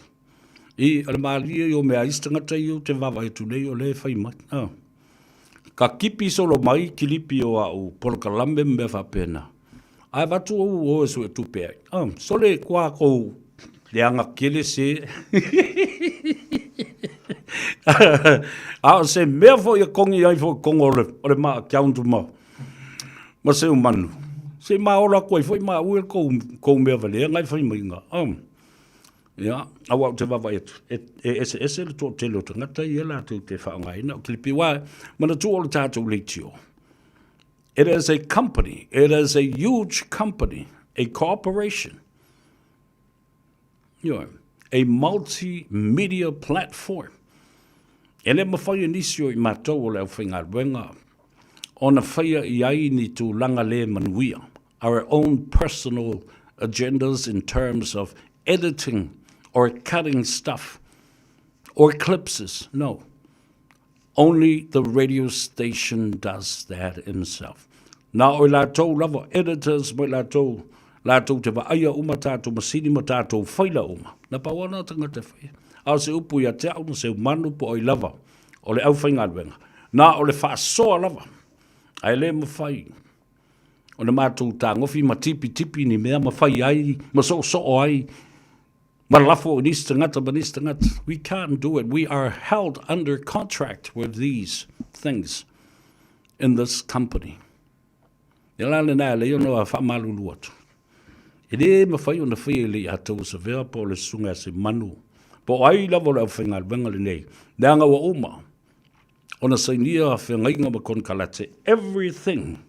I, o le malie i o mea isi tagata ia ou te vaavaai atu nei o lea e fai mai. Ah. Ka kipi solo mai kilipi o au polokalame ma mea faapena. Ae avatu ou o e suetupe ai. Ah, sole kua kou leaga kele se. A o se mea foi e kongi ai foi kongo o le, o le ma account ma, ma seu manu. Se ma ola atu ai foi ma ue kou, kou mea valea ngai fai mai nga. Ah. Ia, aua ou te vaavaai atu, e, e eseese le toatele o tagata ia latou te faaaogaina o kilipi. Aua, manatua o le tatou leitio, it is a company, it is a huge company, a corporation, you know, a multimedia platform. E le mafai e nisi o i matou o le aufaigaluega ona faia i ai ni tulaga le manuia, our own personal agendas in terms of editing or cutting stuff or eclipses. No. Only the radio station does that himself. Na o i latou lava, editors mo i latou, latou te vaaia uma tatou masini ma tatou faila uma. Na pau ana tagata e faia. A o se upu ia te au ma se manu po ai lava o le aufaigaluega. Na o le faasoa lava, ae le mafai ona matou tagofi ma tipitipi ni mea ma fai ai ma soosoo ai ma lafo i nisi tagata ma nisi tagata. We can't do it. We are held under contract with these things in this company. Ia la lena e lei ona faamalulu atu. E le mafai ona faia i le ia tou Savea po o le susuga ia Semanu, po o ai lava o le aufaigaluega lenei, leaga ua uma ona sainia feagaiga ma konekarate, everything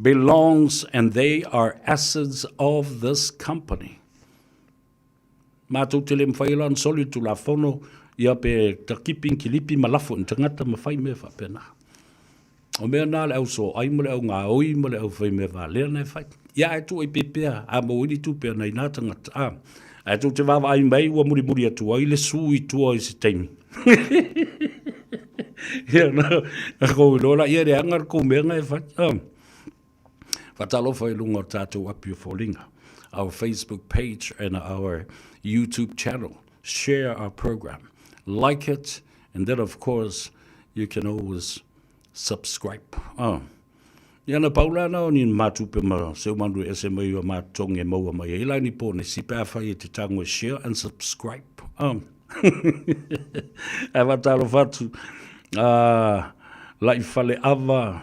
belongs and they are assets of this company. Matou te le mafai la ona soli le Tulafono ia pe takipi ni kilipi ma lafo i ni tagata ma fai mea faapena. O mea na le au soai ma le au gaoi ma le au fai mea valea na e fai. Ia ae tuu ai pea a maua ai ni tupe a nai na tagata. A, ae tou te vaavaai mai ua mulimuli atu ai le su i tua i se taimi. Ia na, na kou iloa la, ia e leaga le kou mea na e fai. A. Faatalofa i luga o tatou api o foliga, our Facebook page and our YouTube channel. Share our program, like it, and then of course you can always subscribe. Oh. Ia na pau la na o ni matupe ma se manu e ese mai o matotogi e maua mai ai la ni ponesi pe a fai e te tango e share and subscribe. Oh. Ae faatalofa atu, uh, Laifaleava,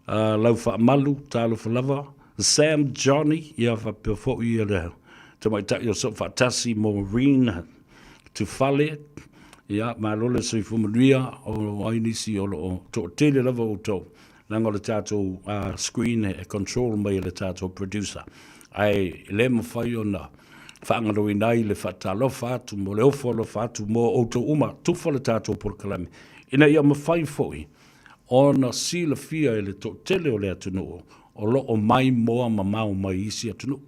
Laufaamalu, talofa lava, Sam Johnny, ia faapea foi ia le tamaitai o Soofaatasi, Maureen Tufale, ia malo le soifua manuia o ai nisi o lo o toatele lava outou, leaga o le tatou screen e control mai e le tatou producer, ae le mafai ona faagaloina ai le faatalofa atu mo le ofo alofa atu mo outou uma, tufa le tatou polokalame, ina ia mafai foi ona silafia e le toatele o le atunuu o lo o maimoa mamao mai isi atunuu.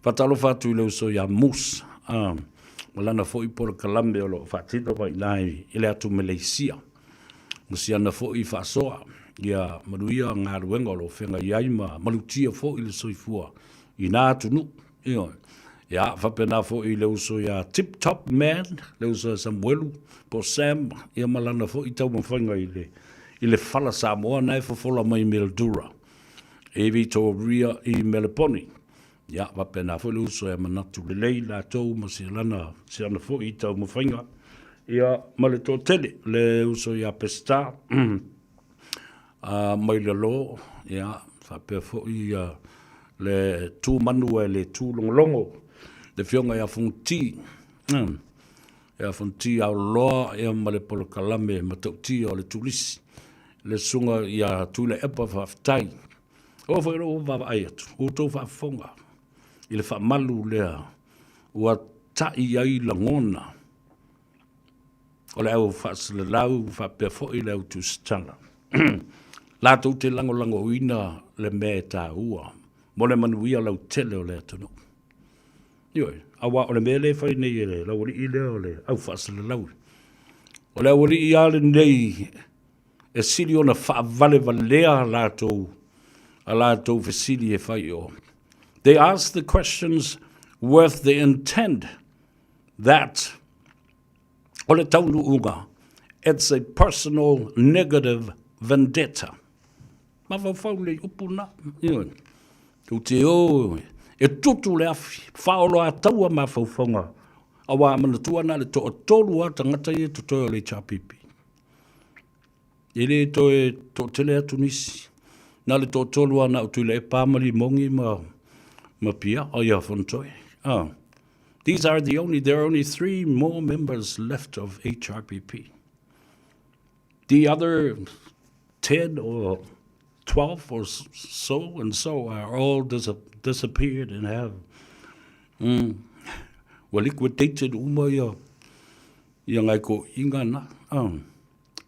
Faatalofa atu i le uso ia Moose ma lana foi polokalame o lo o faatino mai i ina i le atu Meleisia. Ma si ana foi faasoa ia manuia galuega o lo o feagai ai ma malutia foi le soifua i na atunuu. Ioe. Ia, faapena foi i le uso ia Tip Top Man, le uso ia Samuelu, po o Sam, ia ma lana foi taumafaiga i le, i le fala Samoa na e fofola mai i Mildura, i Vitoria i Meleponi. Ia, faapena foi le uso ia Manatu Lelei latou ma si lana, si ana foi taumafaiga, ia, ma le toatele, le uso ia Peseta, mai lalo, ia, faapea foi ia, le tu manu e le tu logologo, le Afioga ia Fonoti, ia Fonoti Aoloa ia ma le polokalame matautia o le turisi, le Susuga ia Tuilaepa faafetai. Aua foi o lou vaavaai atu, ua outou faafofoga i le faamalu lea ua tai ai lagona. o le au faasalalau faapea foi le au tusitala. Latou te lagolagoina le mea e taua mo le manuia lautele o le atunuu. Ioe, aua o le mea lea e fai nei e le laualii lea o le au faasalalau. O le aualii lava lenei e sili ona faavalevalea latou a latou fesili e fai i o. They ask the questions with the intent that o le taunuuga, it's a personal negative vendetta. Mafaufau lei upu na. Ioe. Tou te o e tutu le afi, faaoloataua mafaufauga, auā manatua na o le toatolu lava tagata ia e totoe o le HRPP. E le toe toatele atu nisi. Na o le toatolu lava na o Tuilaepa ma Limogi ma, ma Pia, o ia Fonotoe. Ah. These are the only, there are only three more members left of HRPP. The other 10 or 12 or so and so are all dis disappeared and have mm, ua liquidated uma ia ia ngai ko inga na. Um,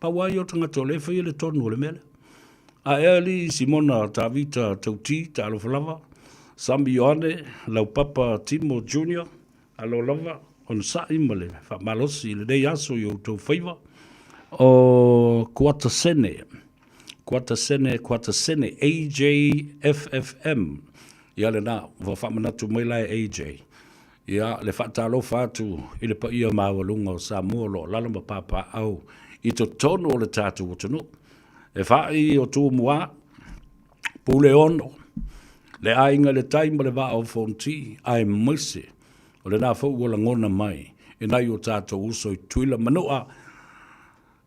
pau ai o tagata o le whai le tonu o le mele. A e ali Simona Tavita Tauti, Talofa lava, Sami Ioane, Laupapa Timo Junior, Alo lava, onosai ma le faamalosi i lenei aso i outou faiva. O Kuata Sene, Kuata Sene, Kuata Sene, AJFFM. Ia lena, ua faamanatu mai la e AJ. Ia, le faatalofa atu i le paia maualuga o Samoa o lo o alaala ma papaaao i totonu o le tatou atunuu. E fa'i o Tumua, Puleono, le Aiga i le Tai ma le Vaa o Fonoti, aemaise o lena foi ua lagona mai e nai o tatou uso i Tutuila ma Manua,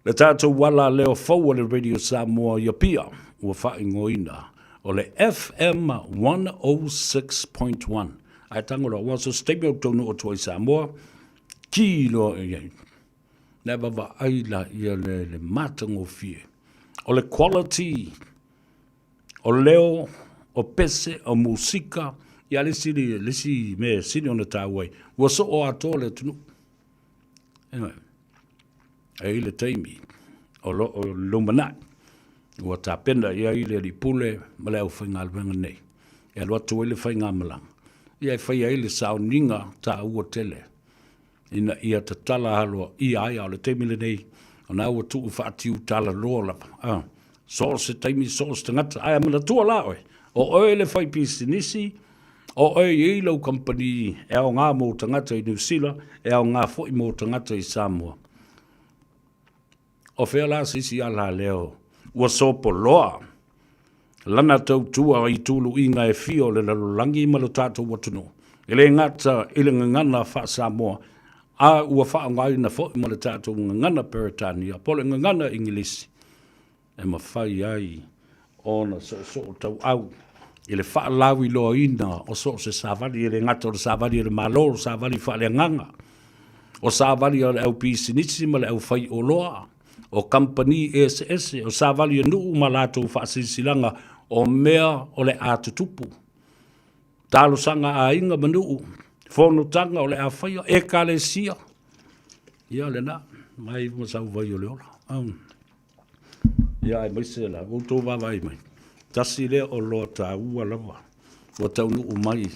le tatou ala leo fou o le Radio Samoa i Apia, ua faaigoaina o le FM 106.1. Ae tago loa, aua so se taimi ou te taunuu atu ai i Samoa, ki loa i ai. Le vaavaai laia le, le matagofie o le quality o leo, o pese, o musika, ia le isi, le isi mea e sili ona taua ai, ua soo atoa le atunuu. Anyway, e i le taimi o lo o lumanai, ua tapena i ai le alii pule ma le aufaigaluega nei, e alu atu ai le faigamalaga, ia e fai ai le sauniga taua tele ina ia tatala aloaia ai, a o le taimi lenei, o na ua tuu faatiutalaloa lava. A, so o se taimi, so o se tagata, ae manatua la oe, o oe le faipisinisi, o oe e i ai lau kamupani e aoga mo tagata i Niu Sila, e aoga foi mo tagata i Samoa. O fea la se isi alaleo ua sopoloa lana tautua i tuluiga e fia o le lalolagi ma lo tatou atunuu, e le gata i le gagana faa-Samoa, a ua faaaogaina foi ma le tatou gagana Peretania po o le gagana Igilisi e mafai ai ona soosoo tauau i le faalauiloaina o so o se savali, e le gata o le savali a le Malo, o savali faaleagaga, o savali a le au pisinisi ma le au faioloa, o kamupani eseese, o savali a nuu ma latou faasilasilaga o mea o le a tutupu, talosaga a aiga ma nuu, fonotaga o le a faia, ekalesia. Ia lena, mai ma sau vai o le ola. Ia aemaise la outou vaavaai mai, tasi lea oloa taua lava ua taunuu mai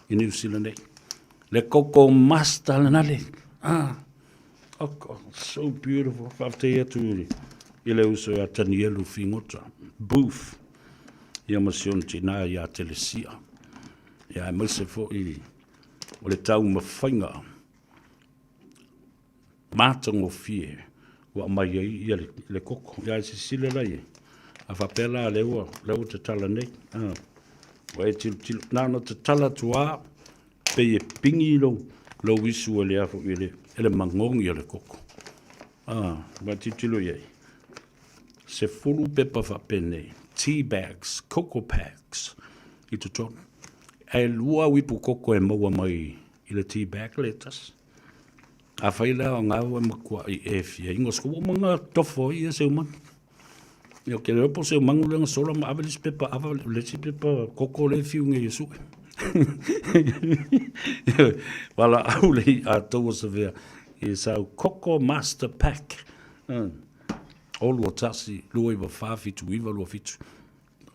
i Niu Sila nei. Le Coco Master lena le. Ah, oh, God, so beautiful. Faafetai atu i le uso ia Tanielu Figota, Booth, ia ma si ona tinā ia Telesia. Ia aemaise foi o le taumafaiga matagofie ua aumai ai ia le, le koko. Ia silasila la i ai. A faapea la lea ua, lea ua tatala nei. Ah, ua e tilotilo. Na ona tatala atu lava, pei e pingi lou, lou isu e le a foi e le, e le magogi o le koko. Ah, ua e tilotilo i ai. 10 pepa faapenei, tea bags, coco packs i totonu. Ae lua uipu koko e maua mai i le tea bag le tasi. Afai la o ngau e matuaʻi e fia ingo sku ua manga tofo ai ia seu manu. Ia ke leo po seu mangu lenga sola ma ave le isi pepa ava le isi pepa koko le fiu nge ia sue. Wala au le i a taua sa vea. i sau Koko Master Pack. O 21 294 79 27.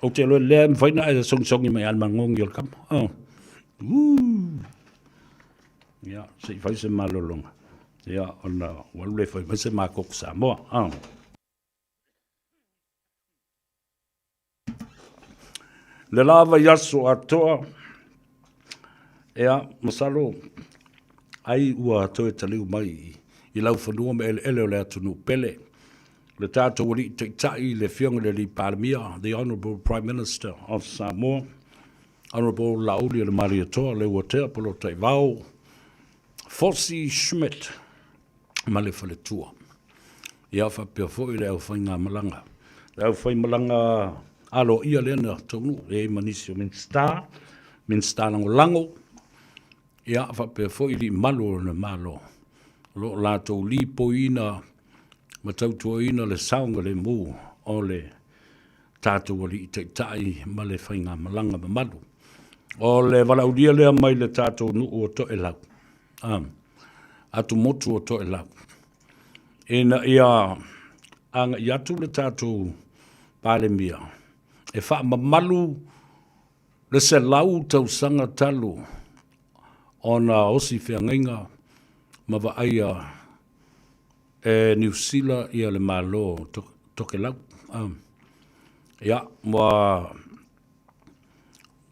Ou te iloa lea e mafai ona e sogisogi mai lava i le magogi o le kama. Oh. Uu. Ia, se i fai se malologa. Ia, ona ua alu lea e fai mai se ma koko Samoa. Oh. Le la vaiaso atoa, ea, masalo, ai ua toe taliu mai i laufanua ma eleele o le atunuu pele. Le tatou alii taitai, le Afioga i le Alii Palemia, the Honourable Prime Minister of Samoa, Honourable Laauli Leuatea Polataivao, Fosi Schmidt ma le faletua. Ia faapea foi le aufaigamalaga, le aufaimalaga aloaia lea na taunuu e i ai ma nisi o Minisita, Minisita Lagolago, ia faapea foi alii malu o le Malo o lo o latou lipoiina ma tautuaina le saogalemu o le tatou Alii Taitai ma le faigamalaga mamalu. O le valaaulia lea mai le tatou nuu o Toelau, atumotu o Toelau, ina ia agai atu le tatou Palemia e faamamalu le 100 tausaga talu ona osi feagaiga ma vaaia e Niu Sila ia le Malo o Tokelau. Ia, ua,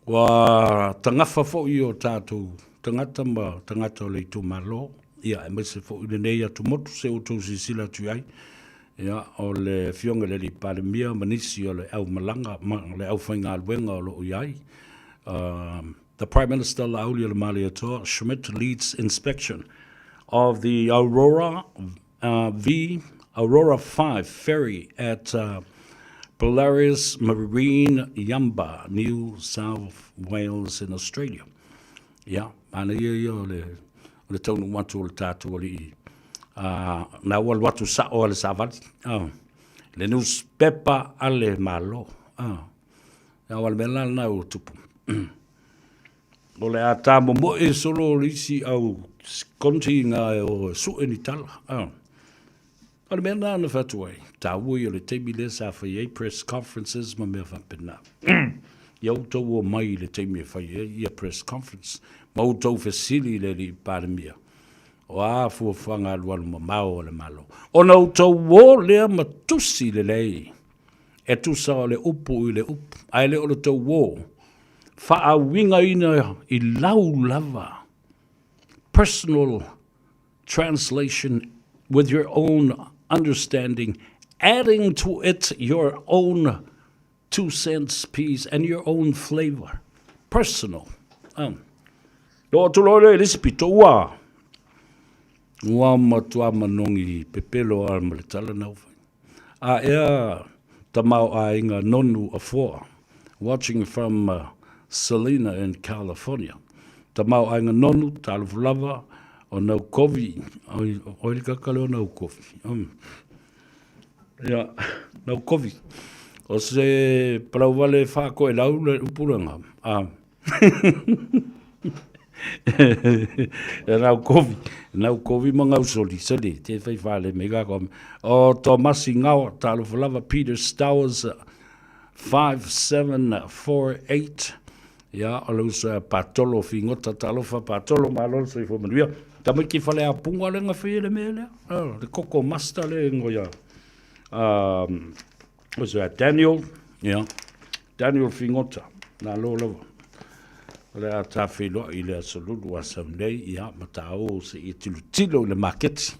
ua tagafa foi o tatou tagata ma tagata o le itumalo, ia, aemaise foi lenei atumotu, se i outou silasila atu i ai, ia, o le Afioga i le Alii Palemia ma nisi o le aumalaga ma le aufaigaluega o lo o i ai. The Prime Minister Laauli Schmidt leads inspection of the Aurora V Aurora 5 ferry at Polaris Marine Yamba, New South Wales in Australia. Ia, manaia ia o le, o le taunuu atu o le tatou alii. Na ua alu atu sao a le savali. Le newspaper a le Malo. Ia, o le mea la lena ua tupu. O le a ta momoe solo o le isi au konti ngā e o sue ni tala. O le mea lena na fai atu ai, taua ia o le taimi lea sa fai ai press conferences ma mea faapena. Ia outou omai i le taimi e fai ai ia press conference ma outou fesili i le alii Palemia, o a fuafuaga alualu mamao a le Malo. Ona outou o lea ma tusi lelei e tusa o le upu i le upu, ae le o le tou o faauigaina i lau lava personal translation with your own understanding, adding to it your own 2 cents piece and your own flavour. Personal. Oo atu loa lea i le isi pito, ua ua matua manogi pepelo lava ma le tala na ua fai. A ea tamaoaiga Nonu Afoa, watching from Salina in California. Tamaoaiga Nonu, talofa lava, o nau kovi, oi, oi le kaka lea o nau kovi. Ia, nau kovi. O se palauvale faakoelau le upu lena. Ah. E nau kovi, nau kovi ma ngau soli, soli, te whai whale me ka koa. O Tomasi Ngawa, talofa lava, Peter Stowers, 5748, ia, o le uso e Patolo Figota, talofa Patolo, malo le soifua manuia. Tamaiti whale a punga le nga whia le mea lea, le koko master le ngoia. Uso e Daniel, ia, Daniel Figota, malo lava. O le a ta feiloai i le aso lulu a sau nei, ia, ma ta o se i tilotilo i le maketi.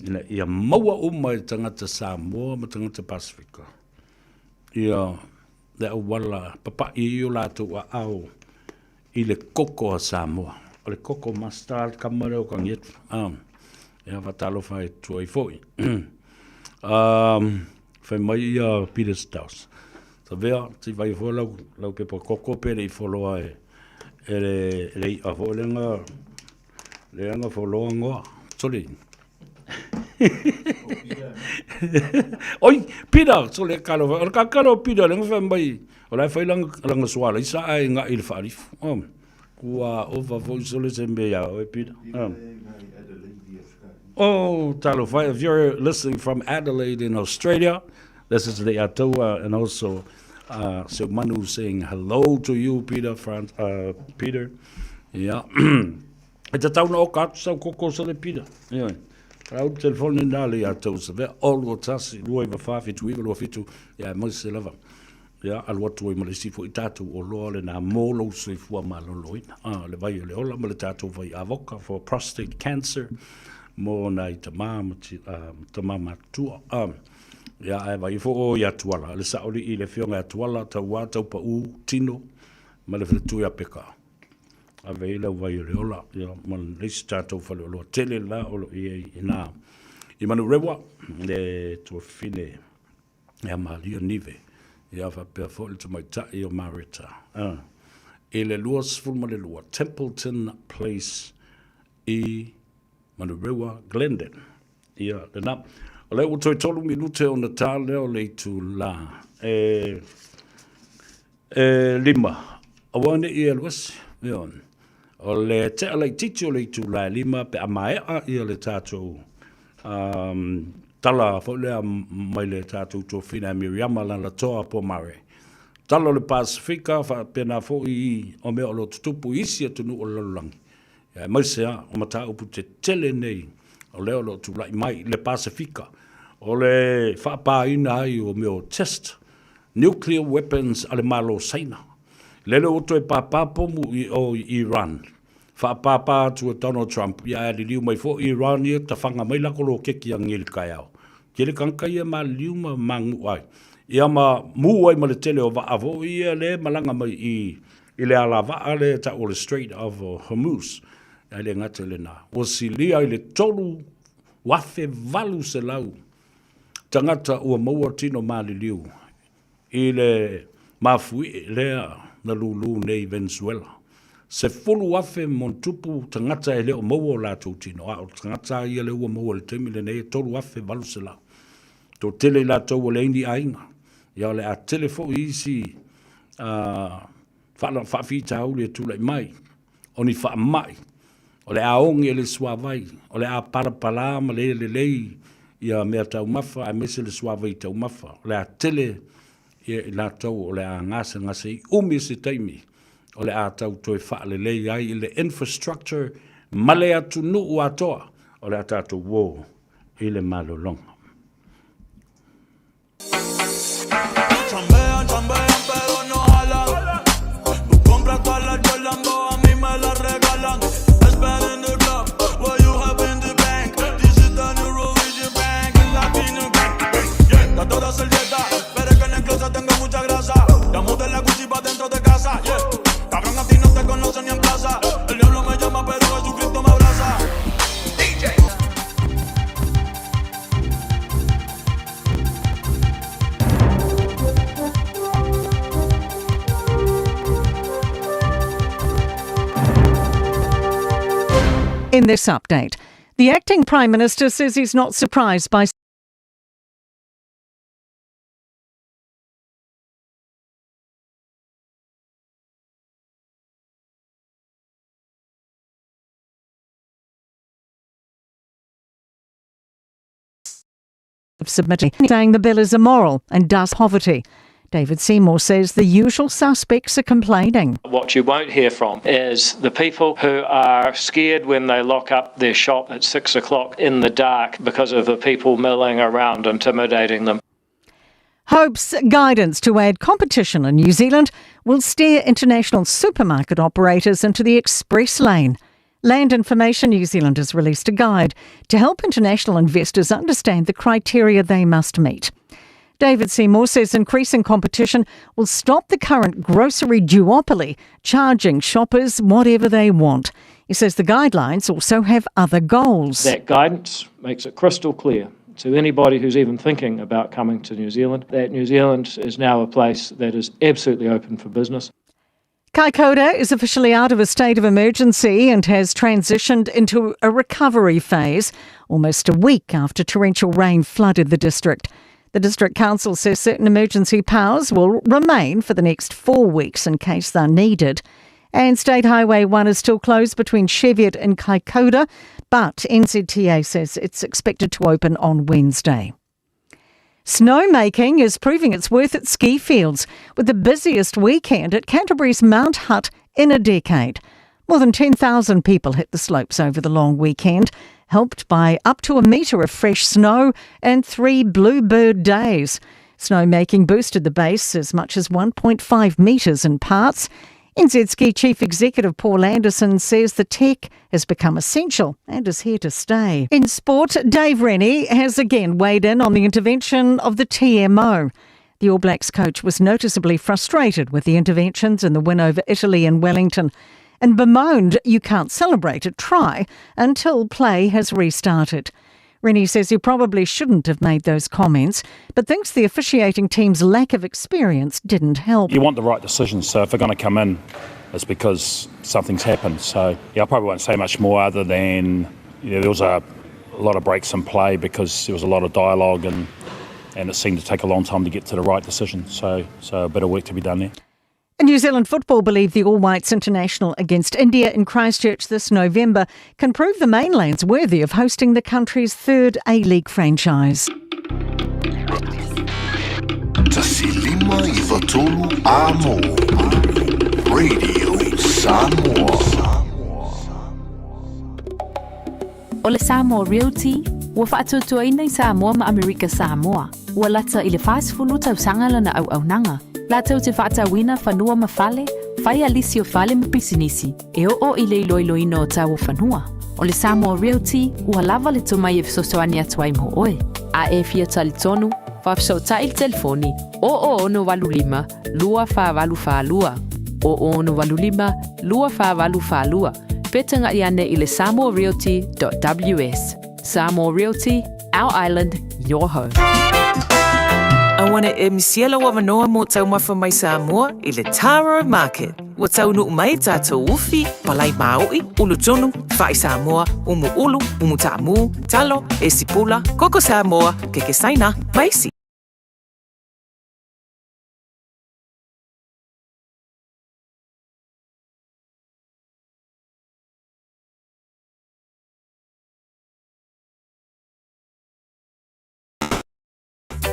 Ina ia maua uma e tagata Samoa ma tagata Pasifika ia le auala papai ai o latou aao i le koko a Samoa. O le koko mustard kama lea o Kagietu. Ia faatalofa atu ai foi. Fai mai ia Peter Staus. Savea, se i vai foi lau, lau pepa koko pe le i foloa e, e le, e le i'a foi lenga, le anga foloa ngoa. Sorry. Oi, Peter, sole kalo, o le kakalo o Peter, lenga fai mai, o la e fai langa, langa suala, isa ai nga i le whaarifu. Kua ova foi sole se mea ia oe, Peter. Oh, talofa, if you're listening from Adelaide in Australia, this is the Atoa and also Seumanu saying hello to you, Peter. Frans, Peter. Yeah. E tatau na oka atu sau koko sa le Peter. Yeah. Rau telefone nā le ia tau sa vea. Olu o tasi, 294, 79, 27, ia e mau se lava. Ia, alu atu ai ma le isi foi tātou o loa le nā mō lou soifua maloloina. Ah, le vai o le ola ma le tātou vai avoka for prostate cancer mō nā i tamā ma, ti, tamā matua. Ah, ia, ae vai fo o ia tuala. Le saoli i le fionga ia tuala, tau wā, tau pa u, tino, ma le whele a peka. Ave i lau vai o le ola, ia, ma le isi tātou whale o loa tele la o lo i i nā. I manu rewa, le tuafine, ia Malia Nive, ia faapea foi le tamaitai o Mareta, i le 22 Templeton Place i Manurewa, Glendon. Ia, lena. O lea ua toe tolu minute ona tā lea o le itulā. E, e lima. Aua ne i alu ese. Ia. O le tea laitiiti o le itulā e lima pe a maea ia le tātou um, tala foi lea mai le tātou tuafina e Miriama Lalatoa Pomare. Tala o le Pasifika faapena foi i o mea o lo tutupu i isi atunuu o le lalolagi. Ia, aemaise lava o mataupu tetele nei o lea o lo o tulai mai i le Pasifika, o le faapāina ai o mea o test nuclear weapons a le Malo o Saina. Lele ua toe pāpā pomu i o i Iran. Faapāpā atu e Donald Trump, ia ae liliu mai foi Iran ia tawhanga mai lako lokeki a ngeli kaeao. Tele kanaka ia maliliu ma magu'u ai. Ia ma mū ai ma le tele o vaa foi ia le malaga mai i i le alavaa lea e ta'u o le Strait of Hormuz. Ae le gata i lenā, ua silia i le 3,800 tagata ua maua tino maliliu i le mafuie lea na lūlū nei i Venezuela. 10,000 montupu tagata e le o maua o latou tino, a o tagata ia lea ua maua i le taimi lenei e 3,800. Toatele i latou ua leai ni aiga, ia o le a tele foi isi faafitauli e tulai mai, o ni faamai, o le a oge e le suavai, o le a palapala ma le lelei ia mea taumafa aemaise le suavai taumafa, o le a tele ia i latou o le a gasegase i umi se taimi o le a tau toe faalelei ai i le infrastructure ma le atunuu atoa o le a tatou uō i le malologa. In this update, the acting Prime Minister says he's not surprised by submitting, saying the bill is immoral and does poverty. David Seymour says the usual suspects are complaining. What you won't hear from is the people who are scared when they lock up their shop at six o'clock in the dark because of the people milling around intimidating them. Hopes guidance to add competition in New Zealand will steer international supermarket operators into the express lane. Land Information New Zealand has released a guide to help international investors understand the criteria they must meet. David Seymour says increasing competition will stop the current grocery duopoly charging shoppers whatever they want. He says the guidelines also have other goals. That guidance makes it crystal clear to anybody who's even thinking about coming to New Zealand that New Zealand is now a place that is absolutely open for business. Kaikoura is officially out of a state of emergency and has transitioned into a recovery phase almost a week after torrential rain flooded the district. The district council says certain emergency powers will remain for the next four weeks in case they're needed. And State Highway 1 is still closed between Cheviot and Kaikoura, but NZTA says it's expected to open on Wednesday. Snowmaking is proving its worth at ski fields, with the busiest weekend at Canterbury's Mount Hutt in a decade. More than 10,000 people hit the slopes over the long weekend, helped by up to a metre of fresh snow and 3 bluebird days. Snowmaking boosted the base as much as 1.5 metres in parts. NZ Ski Chief Executive Paul Anderson says the tech has become essential and is here to stay. In sport, Dave Rennie has again weighed in on the intervention of the TMO. The All Blacks coach was noticeably frustrated with the interventions in the win over Italy in Wellington and bemoaned you can't celebrate a try until play has restarted. Rennie says he probably shouldn't have made those comments, but thinks the officiating team's lack of experience didn't help. You want the right decisions, so if they're going to come in, it's because something's happened. So, yeah, I probably won't say much more other than there was a lot of breaks in play because there was a lot of dialogue and it seemed to take a long time to get to the right decision. So a bit of work to be done there. And New Zealand football believe the All Whites International against India in Christchurch this November can prove the mainland's worthy of hosting the country's third A-League franchise. 15 93 Amo. Radio Samoa. O le Samoa Realty, ua faatuatuaina i Samoa ma Amerika Samoa, ua lata i le 40 tausaga lana auaunaga, latou te faatauina fanua ma fale, faia lisi o fale ma pisinisi, e oo i le iloiloina o tau o fanua. O le Samoa Realty, ua lava le tomai e fesoasoani atu ai mo oe. A e fia talitonu, faafesootai i le telefoni 0085 2484 0085 2484 pe tagai ane i le samoarealty.ws. Samoa Realty, our island, your home. Aua ne e misia lou avanoa mo taumafa mai Samoa i le Taro Market. Ua taunuu mai tatou ufi, palai maoʻi, ulu tunu, fa'i Samoa, umu ulu, umu taamu, talo, esi pula, koko Samoa, keke Saina, ma isi.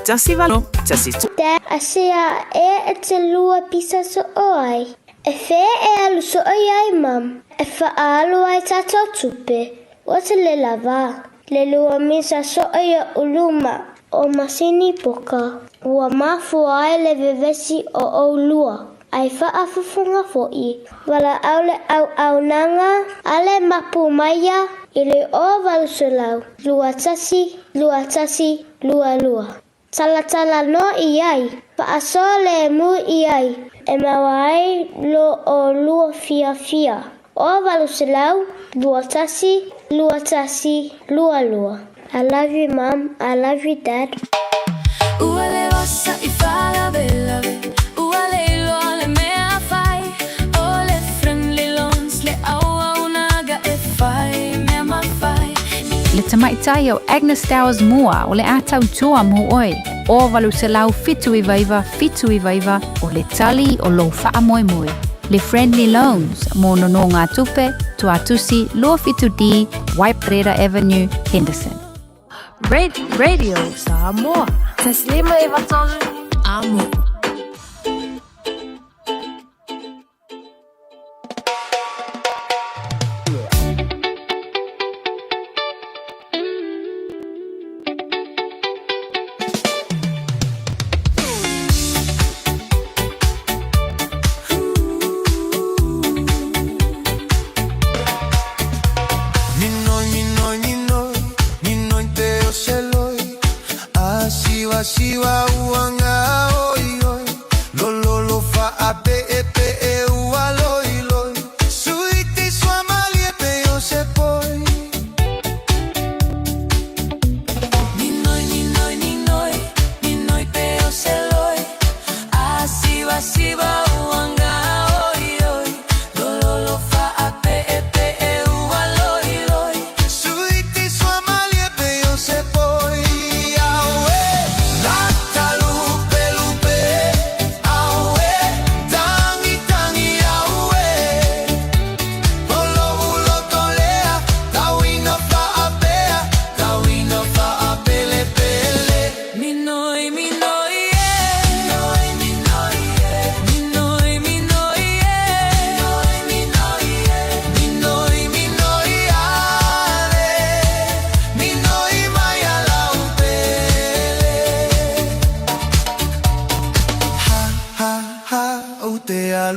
18, 12. Te asea e e te lua pisa so'o ai. E fea e alu so'o i ai, Mum? E fa'aalu ai tatou tupe. Ua te le lava. Le lua misa so'o i o'u luma o masini poka. Ua mafua ai le vevesi o ʻolua. Ai fa'afofoga fo'i. Valaau le auaunaga a le mapu maia i le 0800 21 21 22. Talatala nō i ai, fa'asoa lemu i ai, e maua ai lo ʻolua fiafia. 0800 21 21 22. I love you mum, I love you dad. Ua le osa i faalavelave, ua le iloa le mea fai, o le Friendly Loans le auaunaga e fai mea mafai. Le tamaitai o Agnes Towers Moa o le a tautua mo oe, 0800 799 79 o le tali o lou faamoemoe. Le Friendly Loans mo nonogatupe, Tuatusi 27D, Waiparera Avenue, Henderson. Radio Samoa. 1593 Amo. Minoi, minoi, minoi, minoi te o seloi. Asiva, siva, uanga, oi.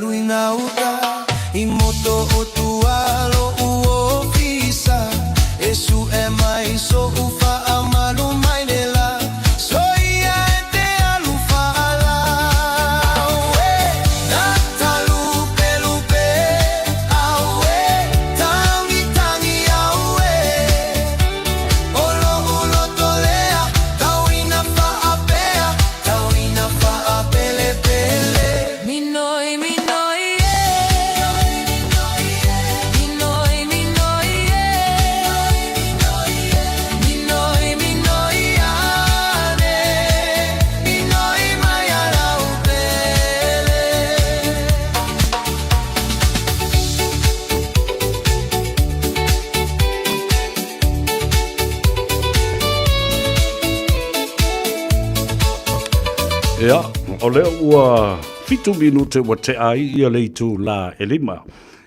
alu i gauta i moto o tua loʻu ofisa e suʻe mai soʻu faamalu mai le la soia e te alu faala auē Talupelupe auē Tagitagi auē O loʻu loto lea Tau ina faapea Tau ina faapelepele Minoi, minoi, e Minoi, minoi, e Minoi, minoi ane Minoi mai a lau pele. Ia, o lea ua fitu minute ua tea ai ia le itulā e lima.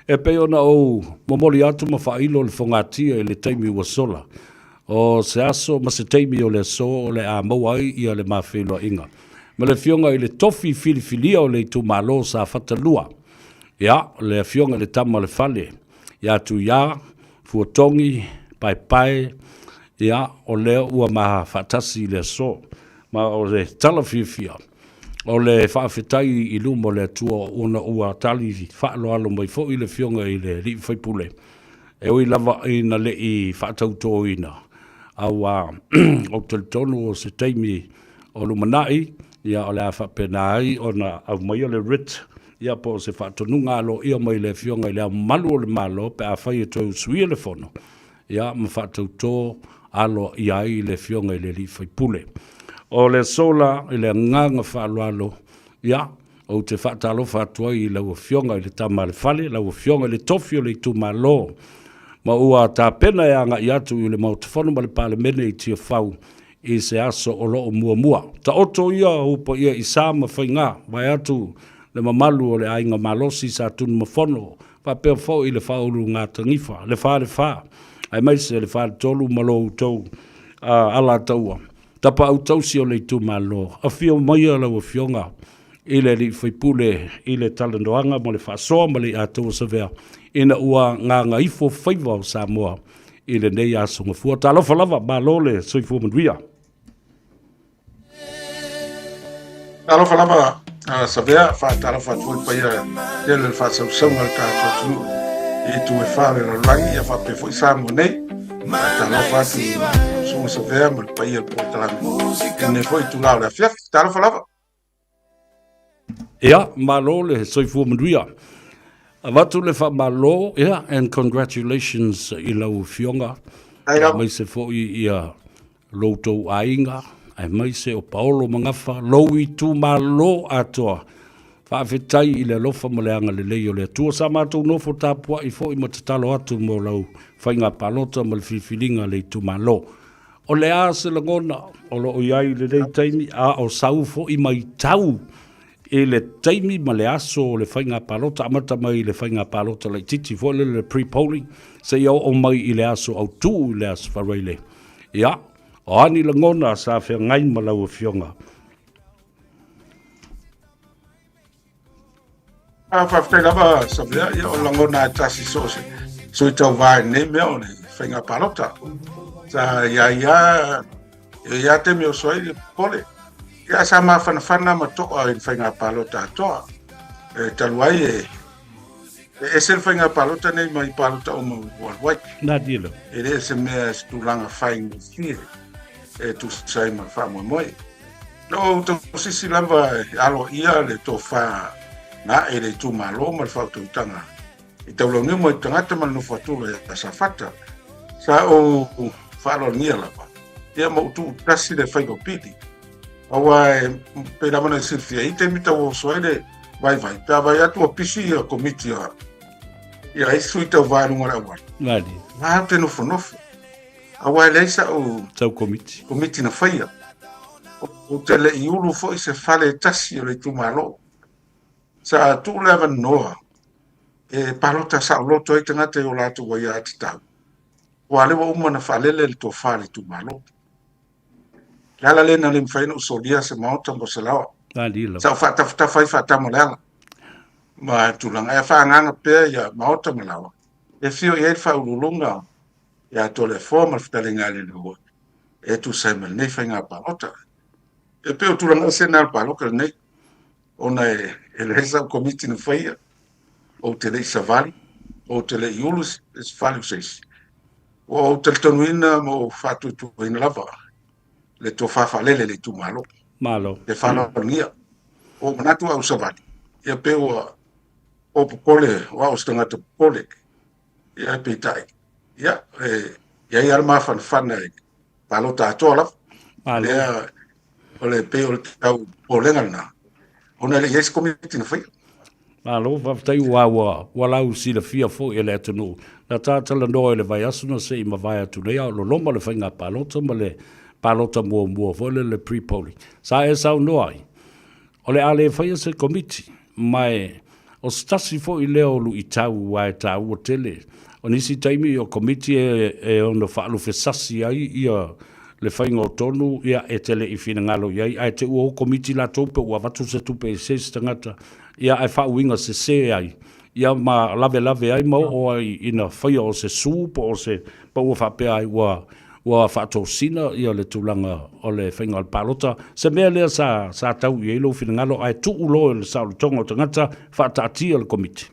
E pei ona ou momoli atu ma faailo le fogatia i le taimi ua sola. O se aso ma se taimi o le aso o le a maua ai ia le ma feiloaiga. Ma le afioga i le tofi filifilia o le itumalo Safata 2. Ia, le afioga i le tama o le fale, ia Tuiā, Fuatogi, Paepae, ia, o lea ua ma faatasi i le aso. Ma o le tala fiafia, o le faafetai i luma o le Atua ona ua tali faaaloalo mai foi le Afioga i le Alii Faipule, e ui lava ina le i faatautoina, a ua ou talitonu o se taimi o lumanai, ia o le a faapena ai ona aumaia le writ, ia po o se faatonuga aloaia mai le Afioga i Le Ao Mamalu o le Malo pe afai e toe usuia le Fono, ia ma faatauto aloaia ai le Afioga i le Alii Faipule. O le aso la i le agaga faaaloalo, ia, ou te faatalofa atu ai i lau Afioga i le Tama a le Fale, lau Afioga i le Tofi o le Itumalo, ma ua tapena e agai atu i le Maota Fono ma le Palemene i Tiafau i se aso o lo o muamua. Taoto ia ou paia i sa ma faigā, vaeatu le mamalu o le aiga malosi sa Tunumafono, faapea foi le Faaulugatanifa, le Falefa, aemaise le Faletolu ma lo outou Alataua, tapaau tausi o le itumalo. Afio maia lau Afioga i le Alii Faipule i le talanoaga ma le faasoa ma le Iataua Savea ina ua gagaifo faiva o Samoa i lenei aso gafua. Talofa lava, malo le soifua manuia. Talofa lava uh, Savea, faatalofa atu foi paia tele le faasausauga o le tatou atunuu i itu e wha le lalolagi, ia faapea foi Samoa nei. Faatalofa atu i Susuga Savea ma le paia o le polokalame i lenei foi itula o le afiafi. Talofa lava. Ia, malo le soifua manuia. Avatu le faamalo, yeah, and congratulations i lau afioga. Aemaise foi ia lo outou aiga, aemaise o Paolo Magafa, lou itumalo atoa. Faafetai i le alofa ma le agalelei o le Atua. Sa matou nofo tapuai foi ma tatalo atu mo lau faiga palota ma le filifiliga a le itumalo. O le a se lagona o lo o i ai i lenei taimi, a o sau foi matau i le taimi ma le aso o le faiga palota, amata mai i le faiga palota laitiiti foi lele le pre-polling, seia oo mai i le aso autū i le Aso Faraile. Ia, o a ni lagona sa feagai ma lau Afioga? Ah, faafetai lava Savea, ia o lagona e tasi so se sui tauva i nei mea o le faiga palota. Sa ia ia ia te mea o soai le pole. Ia sa mafanafana ma to'a i le faiga palota atoa. E talu ai e e ese le faiga palota nei mai palota uma ua alu ai. Nā dilo. E le se mea se tulaga faigofie e tusa ai ma le faamoemoe. Na ou tausisi lava e aloaia le tofa na ae i le itumalo ma le faautautaga i taulauniu mai tagata ma le nofo atu ia Safata. Sa ou faaaloalogia lava, ia ma ou tuutasi le faiva pili. Aua e pei lava ona e silafia i taimi tau oso ai le vaivai, pe a vaai atu ua pisi ia komiti a ia isi sui tauva i luga o le auala. Nani. Na te nofonofo. Aua e leai sa'u Sau komiti. komiti na faia. Ou te le i ulu foi se fale e tasi o le itumalo. Sa tuu le avanoa e palota saoloto ai tagata i o latou aiatatau, aua lea ua uma ona faalele le tofa a le itumalo. Le ala lea na le mafai ona ou solia se maota mo se laoa. Nani lava. Sa ou faatafatafa ai faatama o le ala. ma tulaga. Ae faaagaaga pea ia maota ma laoa e afio i ai le Faauluuluga ia Toleafoa ma le Fetalaiga a Leilehua e tusa ai ma lenei faiga palota. E pei o tulaga ese na o le palota lenei, ona e leai sau komiti na faia, ou te le i savali, ou te le i ulu se fale o se isi. Ua ou talitonuina ma ou faatuatuaina lava le tofa faalele i le itumalo. Malo. E faaaloalogia. Ua ou manatu au savali, ia pe ua o popole, o au o se tagata popole. Ia peitai, ia, e i ai lava le mafanafana i palota atoa lava. Malo. Lea, o le pei o le tau popolega lena, ona e le i ai se komiti na faia. Malo, faafetai ua ua ua lau silafia foi e le atunuu. Na ta talanoa i le vaiaso na se i mavae atu nei a o loloma le faiga palota ma le palota muamua foi lea le pre-polling. Sa e saunoa ai, o le a le faia se komiti, ma e o se tasi foi lea o luitau aua e taua tele. O nisi taimi o komiti e, e ono faalufesasi ai ia le faiga o tonu, ia e te le i finagalo i ai, ae te ua o komiti latou pe ua avatu se tupe i se isi tagata, ia ae faauiga sese ai, ia ma lavelave ai ma oo ai ina faia o se su po o se, pa ua faapea ai ua ua faatosina ia le tulaga o le faiga o le palota. Se mea lea sa, sa tau i ai lou finagalo ae tuu loa i le saolotoga o tagata faataatia le komiti.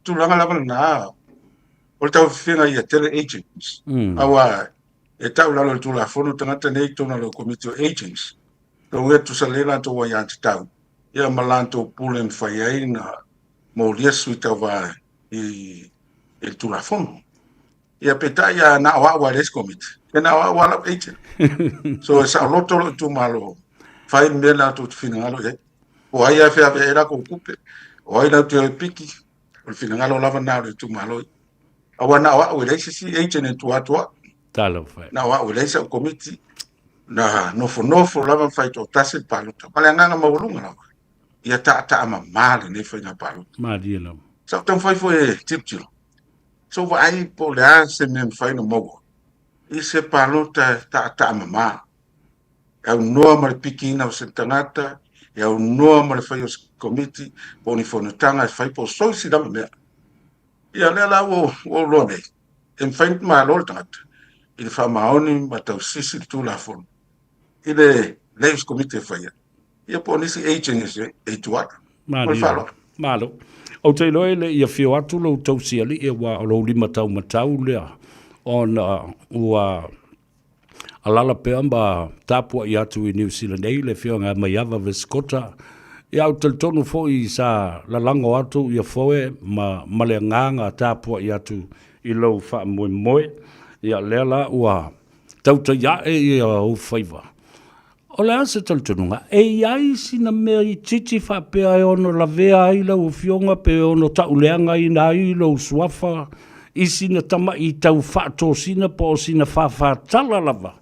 Tulaga lava lena o le tauafifiga ia tele agents. Aua e tau lalo i le Tulafono tagata nei i totonu o le Komiti o Agents. Tou e tusa le latou aiatatau ia ma latou pule e mafai ai na molia sui tauva i le Tulafono. Ia peitai a na o au a le isi komiti, e na o au a lau agent. So e saoloto lou itumalo, fai le mea latou te finagalo i ai. Po o ai lava e feaveai ai latou tupe, o ai latou te o e piki, o le finagalo lava lena o le itumalo ia. Aua na o au e leai se isi agent e tua atu au. Talofa e. Na o au e leai sau komiti, na nofonofo lava ma fai toatasi le palota. Ma le agaga maualuga lava, ia taataa mama lenei faiga palota. Malie lava. Sa ou taumafai foi e tilotilo, sa ou vaai po o le a se mea e mafai ona maua i se palota e taataa mama, e aunoa ma le pikiina o se tagata, e aunoa ma le fai o se komiti, po o ni fonotaga e fai, po o so isi lava mea. Ia, lea la ua ou iloa nei, e mafai ona malo le tagata i le faamaoni ma tausisi le Tulafono i le leai o se komiti e faia, ia po o nisi agents e i tua atu. Ma le faaaloalo. Malo. Ou te iloa e le i afio atu lou tausialii aua o lou limataumatau lea ona ua alala pea ma tapuai atu i Niu Sila nei le afioga ia Maiava Vesikota. Ia ou te talitonu foi sa lalago atu ia foe ma, ma le agaga tapuai atu i lou faamoemoe. Ia lea la ua tautai ae ia ou faiva. O le a se talitonuga? E i ai sina mea itiiti faapea e ono lavea ai lau afioga pe ono tauleagaina ai lou suafa i sina tama'i tau faatosina po o sina fāfātala lava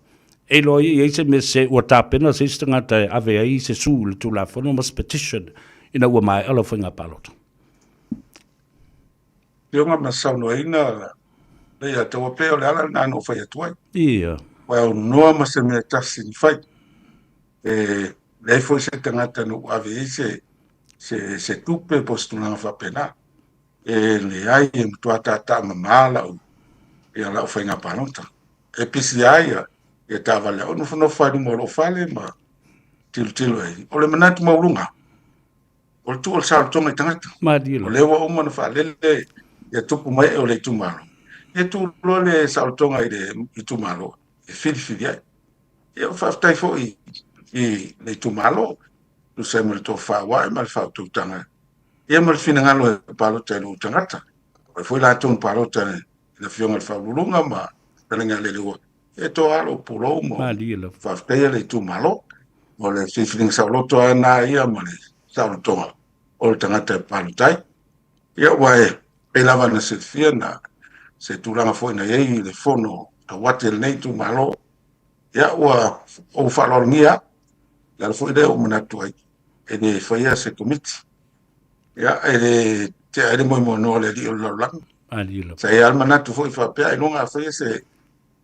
e iloa ai e i ai se mea sese ua tapena se isi tagata e ave ai se sue i le Tulafono ma se petition ina ua maea lau faiga palota? Afioga ma saunoaina le ia taua pei o le ala lena na ou fai atu ai. Ia. Ua aunoa ma se mea tasi na fai. E leai foi se tagata na ou ave i ai se, se, se tupe po o se tulaga faapena. E leai, e matua taataa mamā lau, ia lau faiga palota. E pisi lava ia, ia taavale au nofonofo lava i luma o lou fale ma tilotilo ai. O le manatu maualuga, o le tuu o le saolotoga i tagata. Malie O lea ua uma ona faalele ia tupu ma ee o le itumalo. Ia tuu loa le saolotoga i le itumalo e filifili ai. Ia faafetai foi i le itumalo, tusa ai ma le tofa ua ae ma le faautautaga ia ma le finagalo e palota i lou tagata. O ai foi latou na palota i le Afioga i le Faauluuluga ma Fetalaiga ia Leilehua. E toa lou pulou ma Malie lava. faafetaia le itumalo. O le filifiliga saoloto lava lena ia ma le saolotoga o le tagata e palota ai. Ia ua e pei lava na silafia na se tulaga foi na i ai i le fono tauate a lenei itumalo. Ia ua ou faaaloalogia lava. O le ala foi lea ua manatu ai e le faia se komiti. Ia e le tea ai le moemoenoa o le alii o le lalolagi. Malie lava. Sa i ai lava le manatu foi faapea ailoga a faia se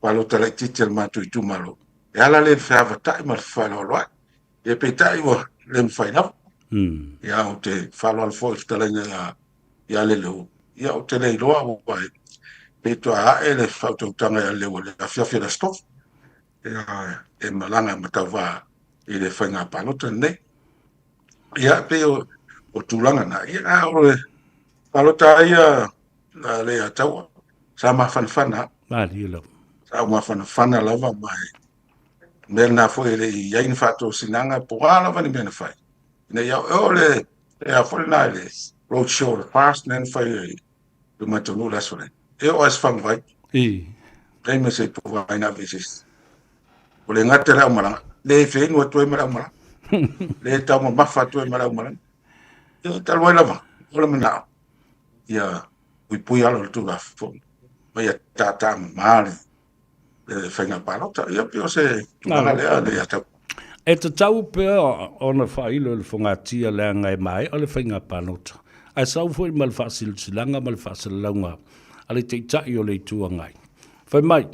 palota laitiiti a le matou itumalo, e ala lea i le feavata'i ma le fefaaaloaloa'i. Ia peitai ua le mafai lava. Ia ou te faaaloalo foi i le fetalaiga ia ia Leleua. Ia ou te le iloa aua e pei toe ae le faautautaga ia Leleua i le afiafi o le Aso Tofi. Ia e malaga ma tauva i le faiga palota lenei. Ia pei o, o tulaga na. Ia a o le palota lava ia a Leiataua, sa mafanafana. Malie lava. Sa ou mafanafana lava ma e mea lena foi e le i i ai ni faatosinaga po o a lava ni mea na fai. Ina ia o le e a foi lena i le road show o le past lea na fai ai le matou nuu le aso lea. E oo lava i se faguvai. I. Leai ma se ipuvai na ave i se isi. Ua le gata i le aumalaga, le feinu atu ai ma le aumalaga. Le taumamafa atu ai ma le aumalaga. Ia, talu ai lava, o le manao, ia puipui ala o le Tulafono, ma ia tātā mamā le, le faiga palota. Ia, pei o se tulaga lea le ia tau. E tatau pea ona faailo i le fogatia leaga e maea le faiga palota, ae sau foi ma le faasilasilaga ma le faasalalauga a le Taitai o le Itu Agai. Fai mai,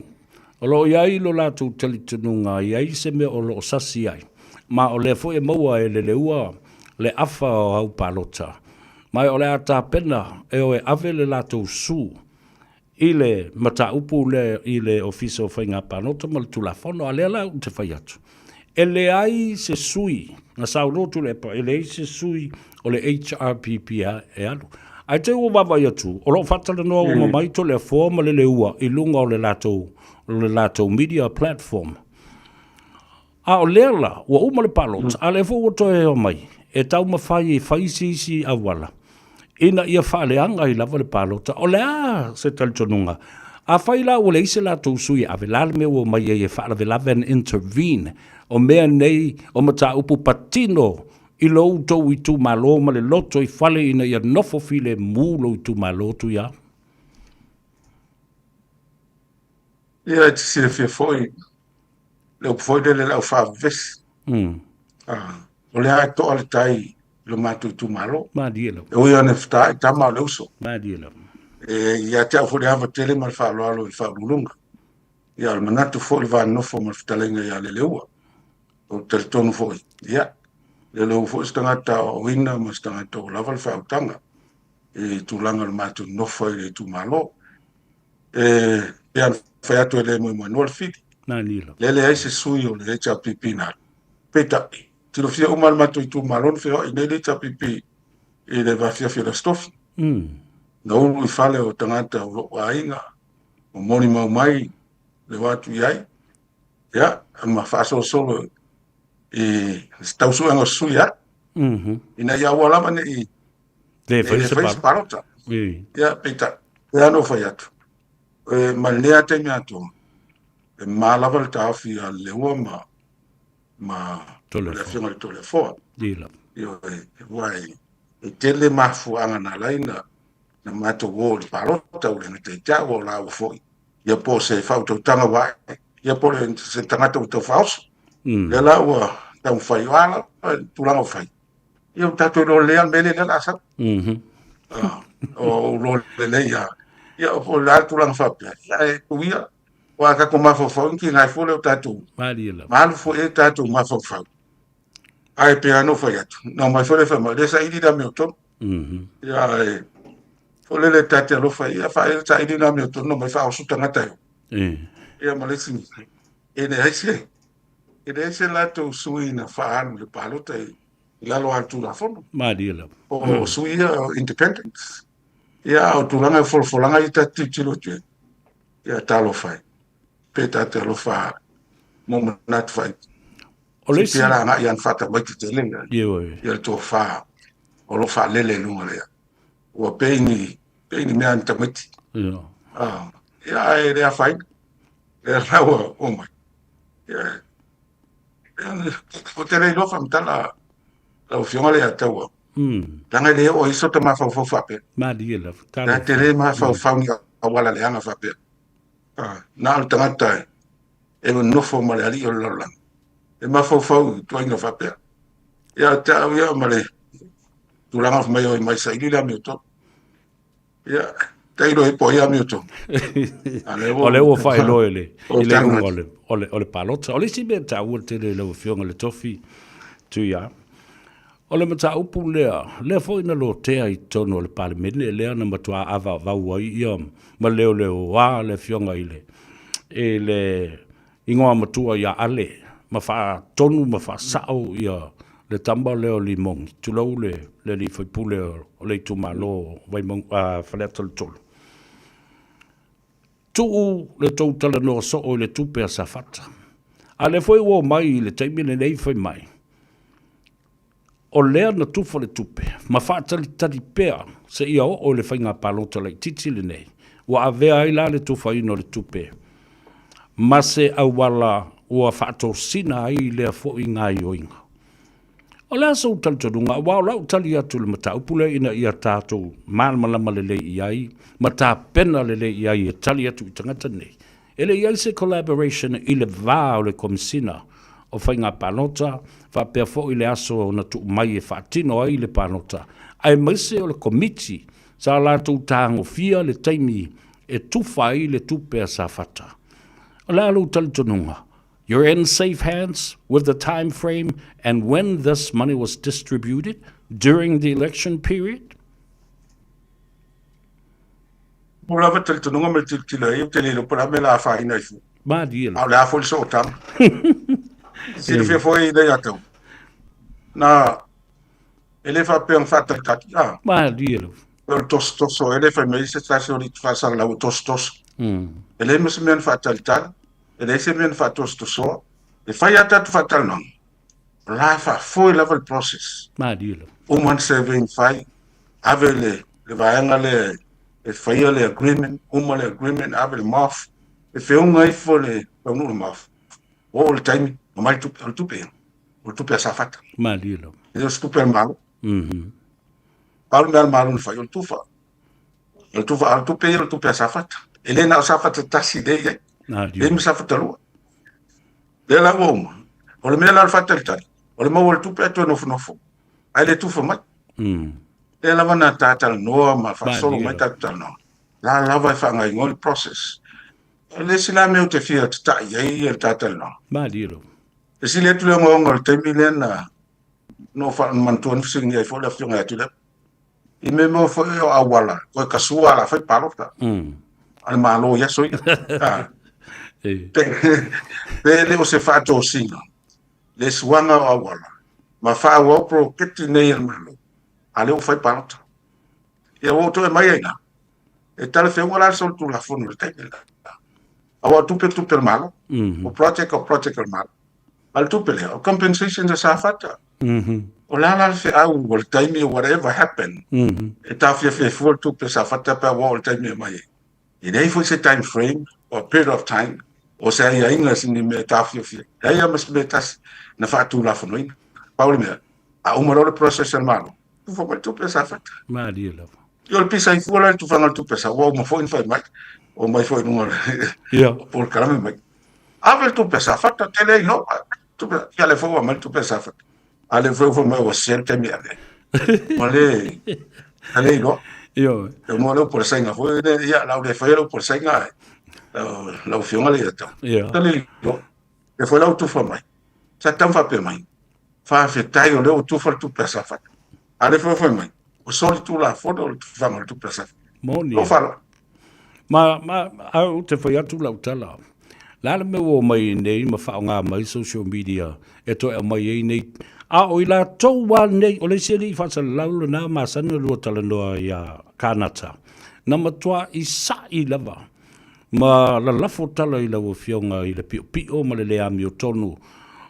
o lo o i ai lo latou talitonuga e i ai se mea o lo o sasi ai, ma o lea foi e maua e Leleua le afa o au palota, ma o le a tapena e o e ave le latou su i le mataupu lea i le Ofisa o Faiga Palota ma le Tulafono, a lea la ou te fai atu, e leai se sui, na saunoa Tuilaepa, e leai se sui o le HRPP e alu. Ae te i ua vaavaai atu, o lo o faatalanoa uma mai Toleafoa ma Leleua i luga o le latou, o le latou media platform. A o lea la, ua uma le palota, a o lea foi ua toe omai e taumafai e fai se isi auala ina ia faaleaga ai lava le palota. O le a se talitonuga? Afai la ua leai se latou sui e ave, o le a le mea ua omai ai e faalavelave and intervene o mea nei o mataupu patino i lo outou itumalo ma le lotoifale ina ia nofo filemu lou itumalo Tuiao? Ia, e te silafia foi le upu foi lele le aufaavavesi. O lea e toa le tai i lo matou itumalo. Malie lava. E ui lava ina fetaai tama o le uso. Malie lava. E ia te au foi le ava tele ma le faaaloalo i le Faauluuluga. Ia, o le manatu foi i le va nofo ma le fetalaiga ia Leleua. Ou te talitonu foi, ia, Leleua foi se tagata aoaoina ma se tagata ua lava le faautaga i tulaga o le matou nofo ai i le itumalo. E pei ona fai atu e le moemoenoa le fili. Nani lava. Lea e leai se sui o le HRPP na alu. Peitai, tilofia uma le matou itumalo na feoai nei le HRPP i le vaafiafi o le Aso Tofi. Na ulu i fale o tagata o lou aiga, o molimau mai le o atu i ai, ia, ma faasolosolo i se tau suega o se sui alu. Ina ia aua lava ne i Le fai se palota. palota. Ia, peitai, e ano fai atu. E, ma lenei taimi atoa, e mā lava le taofi a Leua ma, ma le afioga i le Toleafoa. Ioe, aua e, e tele mafuaaga na ala ai na, na matou o i le palota, ua le gata ia te au, a o laua foi. Ia po o se faautautaga ua ae, ia po o se tagata ua tau faaoso. Lea la ua taumafai, o a lava le tulaga ua fai, Ia ua tatou iloa lelei lava le mea lea o le a sau. O iloa lelei lava. Ia o le a le tulaga faapea, ia e tuu ia, aua a tatou mafaufau ni tiga ai fua lea o tatou, ma alu foi ai tatou mafaufau. Ae pei lava ona ou fai atu, na omai foi le fai mai, o lea e saili le amiotonu. Ia ae foi lele ta te alofa ia saili le amiotonu na omai faaoso tagata e o. Ia ma le isi, e leai se, E leai se latou sui na faaalu i le palota i lalo lava o le Tulafono. Malie lava. O sui ia o independents. Ia, a o tulaga o folafolaga ia ta te tilotilo atu ai, ia talofa e, pe ta te alofa mo manatu faaitu. O le isi... Pia la agai ana faatamaiti tele ia, ia le tofa o lo o faalele i luga lea. Ua pei ni, pei ni mea a ni tamaiti. Ia. Ah, ia ae le afaina. Lea la ua omai. Ia, ou te le iloa faamatala lau Afioga le Ataua. Leaga e le oo ai sota mafaufau faapea. Malie lava. Ta te le mafaufau ni auala leaga faapea. Ah, na o le tagata e nofo ma le alii o le lalolagi. E mafaufau i tuaiga faapea. Ia te au ia ma le tulaga mai o mai saili le amiotonu. Ia, tailo e po ai amiotonu. O lea ua faailoa i le, i le iuga o le, o le, o le palota. O le isi mea taua tele i lau Afioga i le Tofi, Tuia. O le mataupu lea, lea foi na lotea i totonu o le Palemene, lea na matua avaavau ai ia ma leoleoa le afioga i le i le igoa matua ia Ale ma faatonu ma faasao ia le tama lea o Limogi, tulou le le alii faipule o le itumalo o Vaimauga, Faleata le 3. Tuu le tou talanoa soo i le tupe a Safata. A lea foi ua omai i le taimi lenei fai mai, o lea na tufa le tupe ma faatalitali pea seia oo i le faiga palota laitiiti lenei, ua avea ai la le tufaina o le tupe ma se auala ua faatosina ai lea foi gaoioiga. O le a sou talitonuga, aua o lau tali atu i le mataupu lea ina ia tatou malamalama lelei i ai ma tapena lelei i ai e tali atu i tagata nei, e le i ai se collaboration i le va o le Komesina o Faiga Palota faapea foi le aso na tuu mai e faatino ai le palota, aemaise o le Komiti sa latou tagofia le taimi e tufa ai le tupe a Safata. O le a lou talitonuga? You're in safe hands with the time frame and when this money was distributed during the election period? Mo lava talitonuga ma le tilotilo ai, ou te le iloa po o le a mea o le a afaina ai fua. Malie A o le a foi le sootaga. Silafia foi lea ia te au. Na, e le faapea na faatalitali, a. Malie lava. O le tosotoso, e le fai mai se tasi o alii faasalalau e tosotoso. E leai ma se mea na faatalitali. E leai se mea na faatosotosoa. E fai lava tatou faatalanoaga, o la e faafoe lava le process. Malie lava. Uma le survey na fai, ave le, le vaega lea e faia le agreement, uma le agreement, ave le MOF, e feoga ifo le taunuu le MOF. Oo le taimi, aumai le tupe, o le tupe ia, o le tupe a Safata. Malie lava. E le o se tupe a le Malo. Pau le mea a le Malo na fai, o le tufa. O le tufa, a o le tupe ia o le tupe a Safata. E le na o Safata tasi lea e i ai. Leai ma Safata lua. Lea la ua uma. O le mea la o le faatalitali, o le maua o le tupe ae toe nofonofo. Ae le tufa mai. Lea lava na ta talanoa ma faasolo mai tatou talanoa. La lava e faagaoioi le process. O le isi la mea ou te fia tatai i ai le ta talanoa. Malie lava. E sili atu le ogaoga o le taimi lea na no manatua na fesiligia ai foi le afioga ia Tuilaepa. I mea moa foi o auala, koe kasua ala fai palota. A le Malo i aso ia. Ah. Pe, pe le o se faatosina, le suaga o auala, ma faaauau poloketi nei a le Malo, a lea ua fai palota. Ia ua ou toe mai ai la, e talafeauga la le solitulafono i le taimi lena. Aua o tupe tupe a le Malo, o project o project a le Malo. A le tupe lea, o compensation a Safata. O le a la le feau o le taimi o whatever happen, e taofiofia ai fua le tupe a Safata pe a ua oo le taimi e aumai ai. E leai foi se time frame or period of time o se aiaiga se ni mea e taofiofia ai. Leai lava ma se mea e tasi na faatulafonoina. Pau le mea, a uma loa le process a le Malo, tufa mai le tupe a Safata. Malie lava. Ia o le pisa ai fua la le tufaga o le tupe a Sa, ua uma foi na fai mai, omai foi i luga o le polokalame mai. Ave le tupe a Safata, tele ai no, tupe, ia le foi ua aumai le tupe a Safata. A le foi ua mai ua sese le taimi e ave ai. Ma le, a le iloa. Ioe. E mo le upu a le Saina foi, le, ia, lau le faia le upu a le Saina, lau, lau afioga le ia tau. Ia. Ta le iloa. E foi lau tufa mai. Sa tau faapea mai. Faafetai o lea ua tufa le tupe a Safata. A le foi foi mai. O soli tulafono o le tufaga o le tupe a Safata. Moni. Lou faaaloalo. Ma, ma, a ou te fai atu lau tala. Le a le mea ua omai nei ma faaaoga mai social media e toe aumai ai nei. A o i latou lava nei, o le isi alii faasalalau lena masani ona lua talanoa ia Kanata, na matua i sa'i lava ma lalafo tala i lau Afioga i le piopio ma le le amiotonu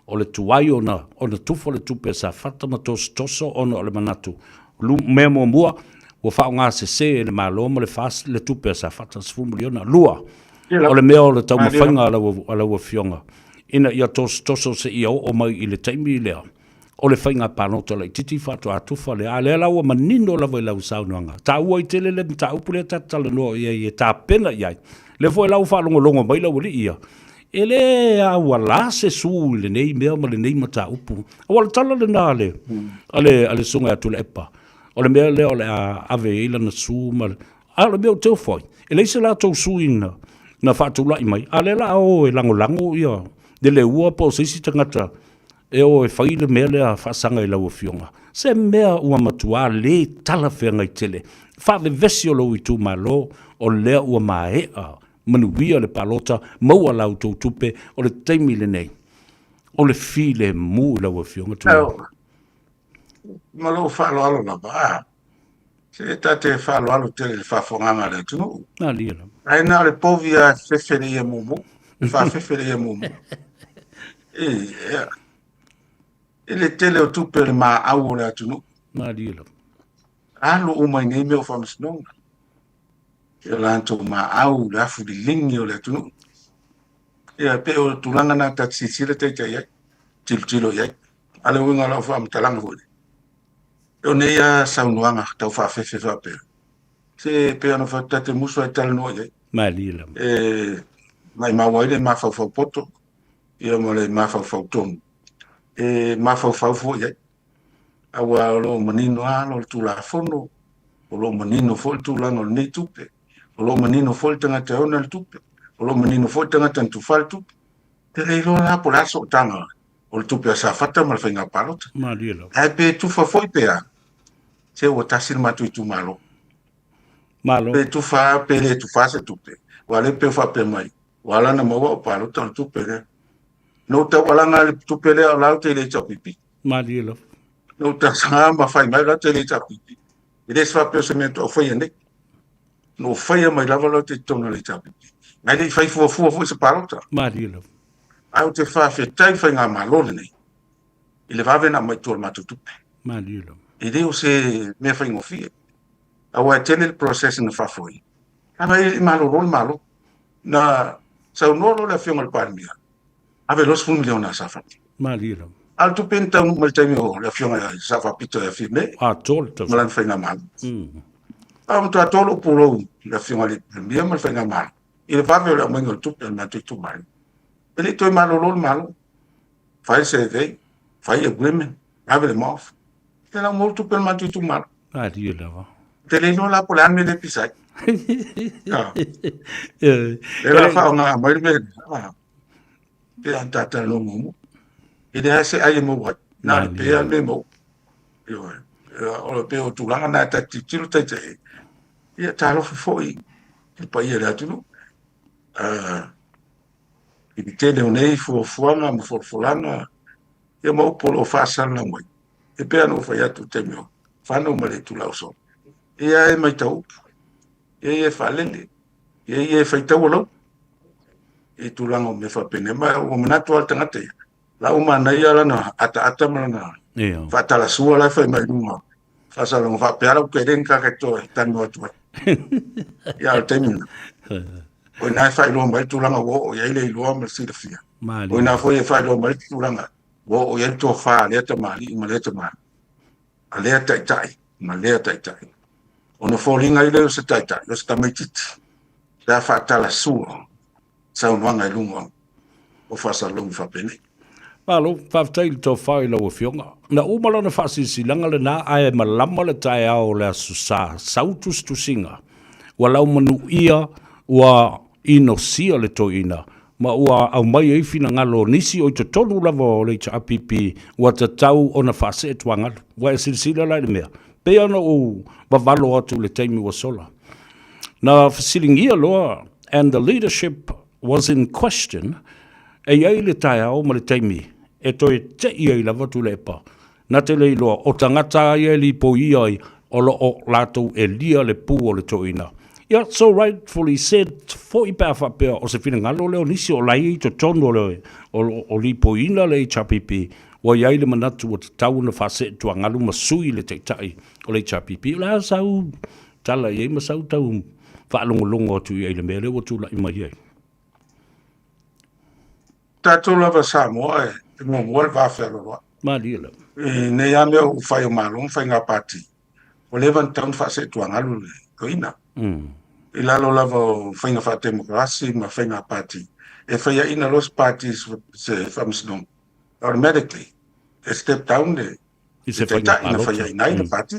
o le tuai ona, ona tufa le tupe a Safata ma tosotoso ona o le manatu Lu, mea muamua, ua faaaoga sese e le Malo ma le FAST le tupe a Safata, 10 miliona. Lua, o le mea o le taumafaiga a lau, a lau Afioga ina ia tosotoso seia oo mai i le taimi lea o le faiga palota laitiiti faatoa tufa lea. A lea la ua manino lava i lau saunoaga, taua ai tele le mataupu lea ta te talanoa i ai e tapena i ai. Lea foi la ua faalogologo mai lau alii ia, E le auala se su i lenei mea ma lenei mataupu. Aua o le tala lena a le, a le, a le Susuga ia Tuilaepa, o le mea lea o le a ave ai lana su ma le, a o le mea ou te ofo ai, e leai se latou sui na, na faatulai mai, a o lea o le a o e lagolago ia le Leua po o se isi tagata E o e fai le mea lea faasaga i lau Afioga, se mea ua matuā lē talafeagai tele. Faavevesi o lou itumalo, o lea ua maea manuia le palota, maua la outou tupe, o le taimi lenei, o le filemu i lau Afioga Tuilaepa. Ma lou faaaloalo lava, a, se ta te faaaloalo tele i le faafofogaaga a le atunuu. Malie lava. Ae na o le povi lava e fefe le ia mumu, faafefe le ia mumu. E, e, i le tele o tupe o le maau o le atunuu. Malie lava. Alu uma i nei mea o faamasinoga. I o latou maau, le afu liligi o le atunuu. Ia, pei o tulaga na ta te silasila taita i ai, tilotilo i ai. A le uiga o lau faamatalaga foi lea, o nei lava saunoaga tau faafefe faapea, se pei ona fai atu, ta te musu lava e talanoa i ai. Malie lava. E maimau ai le mafaufau poto, ia ma le mafaufau tonu, e mafaufau foi i ai. Aua o lo o manino lava le Tulafono, o lo o manino foi le tulaga o lenei tupe, o lo o manino foi le tagata e ona le tupe, o lo o manino foi le tagata na tufa le tupe. Te le iloa la po o le a sootaga o le tupe a Safata ma le faiga palota. Malie lava. Ae pe tufa foi pe a, se ua tasi le matou itumalo. Malo. Pe tufa pe le tufa se tupe. Ua le pe faapea mai, ua ala na maua o palota o le tupe lea. Na ou taualaga le tupe lea o la ou te le HRPP. Malie lava. Na ou tausaga ma fai mai la ou te le HRPP. E le se faapea o se mea na ou faia nei. Na ou faia mai lava la ou te i totonu o le HRPP. Ae le i fai fuafua foi se palota. Malie lava. Ae ou te faafetai i le faigamalo lenei i le vave ona aumai i tua o le matou tupe. Malie lava. E le o se mea faigofie. Aua e tele le process na faafoe. Ae e le i malolo le Malo. Na saunoa loa le Afioga i le Palemia, ave loa $10 miliona a Safata. Malie lava. A o le tupe na taunuu mai i le taimi o le Afioga ia Saofaapito ia Fiame Atoa le ma lana faigamalo. A matua atoa lou pulou i le Afioga i le Palemia ma le faigamalo i le vave o le aumaiga o le tupe a le matou itumalo. E le i toe malolo le Malo. Fai le survey, fai agreement, ave le MOF. E lau maua le tupe a le matou itumalo. Malie lava. Te le iloa la po o le a le mea lea e pisa ai. E la faaaoga mai le mea lea. Pe a talanoa muamua. E leai se ai e maua ai. Na o le pea le mea e maua. Ioe. O le pei o tulaga na ta te tilotilo taita i ai. Ia talofa foi i le paia o le atunuu. I le tele o nei fuafuaga ma folafolaga ia ma upu o lo o faasalalau mai. E pei ona ou fai atu i le taimi o Fano ma le itula ua sola. Ia e matau upu, ia ia e faalele, ia ia e faitaua lau i tulaga o mea faapenei. Ma ua manatu lava le tagata ia, la ua manaia lana ataata ma lana faatalasua la e fai mai luga faasalalauga faapea la ua le ni kaka e toe talanoa atu ai. Ia o le taimi lena. O ina e faailoa mai le tulaga ua oo i ai le iloa ma le silafia. O ina foi e faailoa mai le tulaga ua oo i ai le tofa a lea tamalii ma lea tamalii, a lea taitai ma lea taitai. Ona foliga ai lea o se taitai, o se tamaitiiti, pe a faatalasua saunoaga i luga o faasalalauga faapenei. Malo, faafetai i le tofa i lau Afioga. Na uma lana faasilasilaga lena ae malama le taeao o le Aso Sa, sau tusitusiga, ua laumanuia, ua inosia le toeaina, ma ua aumai ai finagalo o nisi o i totonu lava o le HRPP ua tatau ona faasee tuagalu. Ua e silasila la i le mea, pei ona ou vavalo atu i le taimi ua sola. Na fesiligia loa and the leadership was in question, e i ai le taeao ma le taimi e toe tei ai lava Tuilaepa. Na te le iloa, o tagata ia e lipoia ai o lo o latou elia le pu o le toeaina. Ia, so rightfully said foi pe a faapea o se finagalo lea o nisi o la e i totonu o le o lipoiina le HRPP, ua i ai le manatu ua tatau ona faasee tuagalu ma sui le taitai o le HRPP. O le a sau tala i ai ma sau tau faalogologo atu i ai i le mea lea ua tulai mai ai? Tatou lava Samoa e muamua le va fealoaloai. Malie lava. I nei lava mea ua fai o Malo ma faiga pati, ua leva ona tatau ona faaseetuagalu le toeaina. I lalo lava o faiga faatemokarasi ma faiga pati, e faiaina loa se pati se faamasinoga, automatically e step down le taitai na faiaina ai le pati.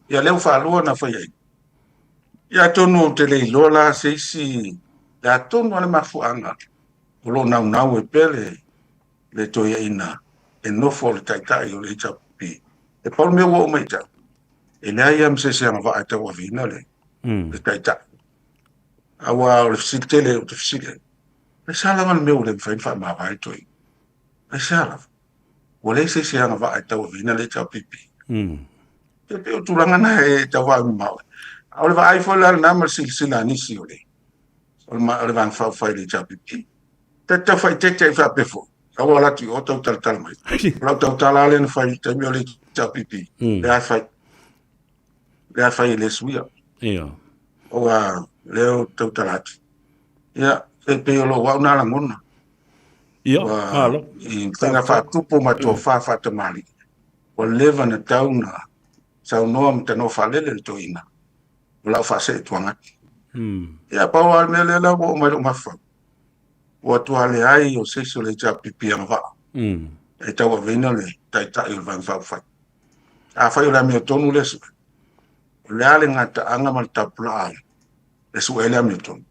Ia lea ua faalua ona faiaina. Ia atonu ou te le iloa la se isi, le atonu lava le mafuaaga o lo o naunau ai pea le toeaina. e nofo o le taitai o le HRPP. E pau le mea ua oo mai ia te au, e leai lava ma se isi agavaa e tauaveina le, le taitai. Aua o le fesili tele ou te fesili ai, aisea lava le mea ua le mafai ona faamavae toeaina? Aisea lava? Ua leai se isi agavaa e tauaveina le HRPP. E pei o tulaga na e tau vaai mamao ai. A o le vaai foi la lena ma le silasila a nisi o le o le, o le Vaega Faaupufai i le HRPP. Ta te tau faaeteete ai faapea foi, aua alu atu i o tau talatala mai. O lau tautala lava lea na fai i le taimi o le HRPP, lea e fai. Lea e fai e le suia. Ia. Aua lea ou te tautala atu. Ia, e pei o lou au na lagona. Ia, malo. I faiga faatupu ma tofa faatamalii, ua leva na tau na saunoa ma tanoa faalele le toeaina o lau faaseetuaga atu. Ia, pau lava le mea lea la ua oo mai lou mafaufau, ua tua leai o se isi o le HRPP agavaa e tauaveina le Taitai o le Vaega Faaupufai. Afai o le amiotonu lea sue, o le a le gataaga ma le tapulaa e sue ai le amiotonu?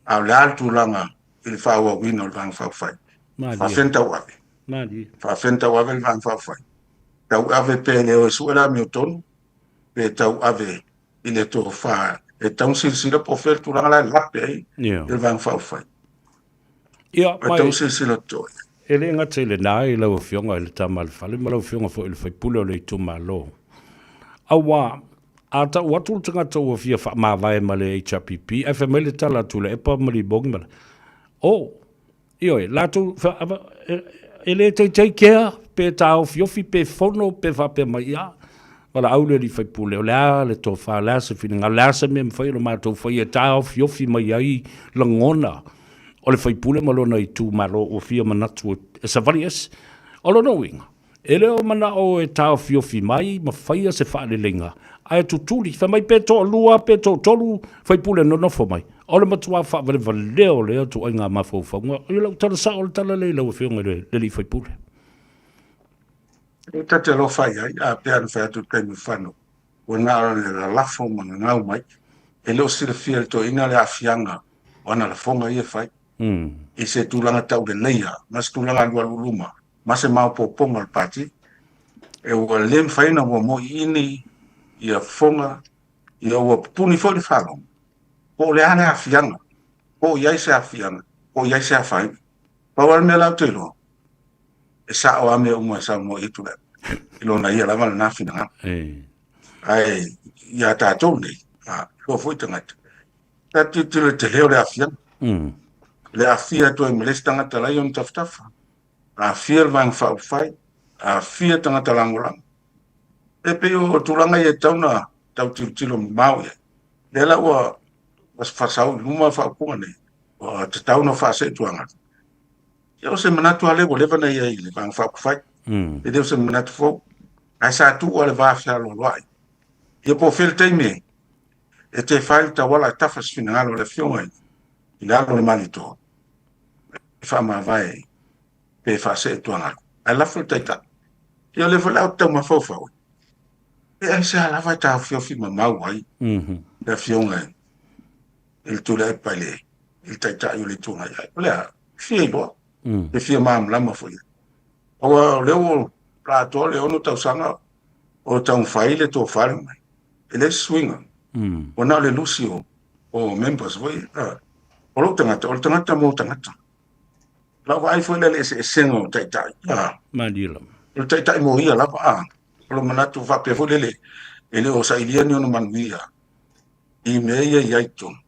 A o le a le tulaga i le faaauauina o le Vaega Faaupufai? Faafefea ona tauave? Faafefea ona tauave le Vaega Faaupufai? Tauave pe le o e sue le amiotonu, pe tauave i le tofa e tatau ona silasila po o fea le tulaga la e lape ai le Vaega Faaupufai. Ia, E tatau ona silasila totoa. E le gata i lena i lau Afioga i le Tama a le Fale ma lau Afioga foi i le Faipule o le itumalo. Aua, a tau atu le tagata ua fia faamavae ma le HRPP, ae fai mai le tala a Tuilaepa ma Liboni ma le, oh, Ioe, latou, e le teitei kea, pe taofiofi, pe fono, pe faapea mai, ia, valaau le alii faipule, o le a le tofa, o le a se finagalo, o le a se mea e mafai ona matou faia e taofiofi mai ai lagona o le faipule ma lona itumalo ua fia manatu e savali ese. O lona uiga, E le o manao e taofiofi mai ma faia se faaleleiga, ae tutuli, fai mai pe toalua pe toatolu faipule nonofo mai. O le matua faavalevalea o lea ituaiga mafaufauga. O lau tala sao o le tala lea i lau Afioga i le alii faipule. E ta te alofa i ai, a pea na fai atu i le taimi o fano, ua na o le lalafo ma gagau mai. E le o silafia e le toeaina le aafiaga o ana lafoga ia e fai, i se tulaga tauleleia ma se tulaga alualu luma. ma se maopoopoga o le Pati, e ua le mafai ona ua moiini ia fofoga, ia ua pupuni foi le faalogo, po o le a le aafiaga, po o i ai se aafiaga, po o i ai se afaina. Pau lava le mea la ou te iloa, e sao lava mea uma e saunoa i ai Tuilaepa, i lona ia lava lena finagalo. Ae ia tatou nei, a, iloa foi tagata, ta tilotilo i le tele o le aafiaga. Le aafia atu ai ma le isi tagata la e i ona tafatafa. Aafia le Vaega Faaupufai, aafia tagata lagolago. E pei o tulaga ia e tatau ona tau tilotilo mamao i ai. Lea la ua faasau i luma faaupuga nei, ua tatau ona faasee-tuaga. Ia o se manatu lava lea ua leva ona i ai i le Vaega Faaupufai. E le o se manatu fou. Ae sa tuu lava le va fealoaloai. Ia po o fea le taimi e tefa ai le tauala e tafa se finagalo o le Afioga i le Alo o le Malietoa. e faamavae pe faasee-tuagalu, ae lafo le taitai. Ia o lea foi la ou te tau mafaufau ai, pe aisea lava e taofiofi mamau ai le Afioga i le Tuilaepa i le Taitai o le Itu Agai. O le a? E fia iloa, e fia malamalama foi i ai. Aua o lea ua atoa le 6 tausaga o taumafai le tofa mai, e leai se suiga. Ua na o le lusi o members foi. O lou tagata, o le tagata mo tagata. Lau vaai foi lea i le eseesega o taitai. Malie lava. O le taitai mo ia lava. O lou manatu faapea foi lele, e le o sailia ni ona manuia i mea ia i ai i totonu.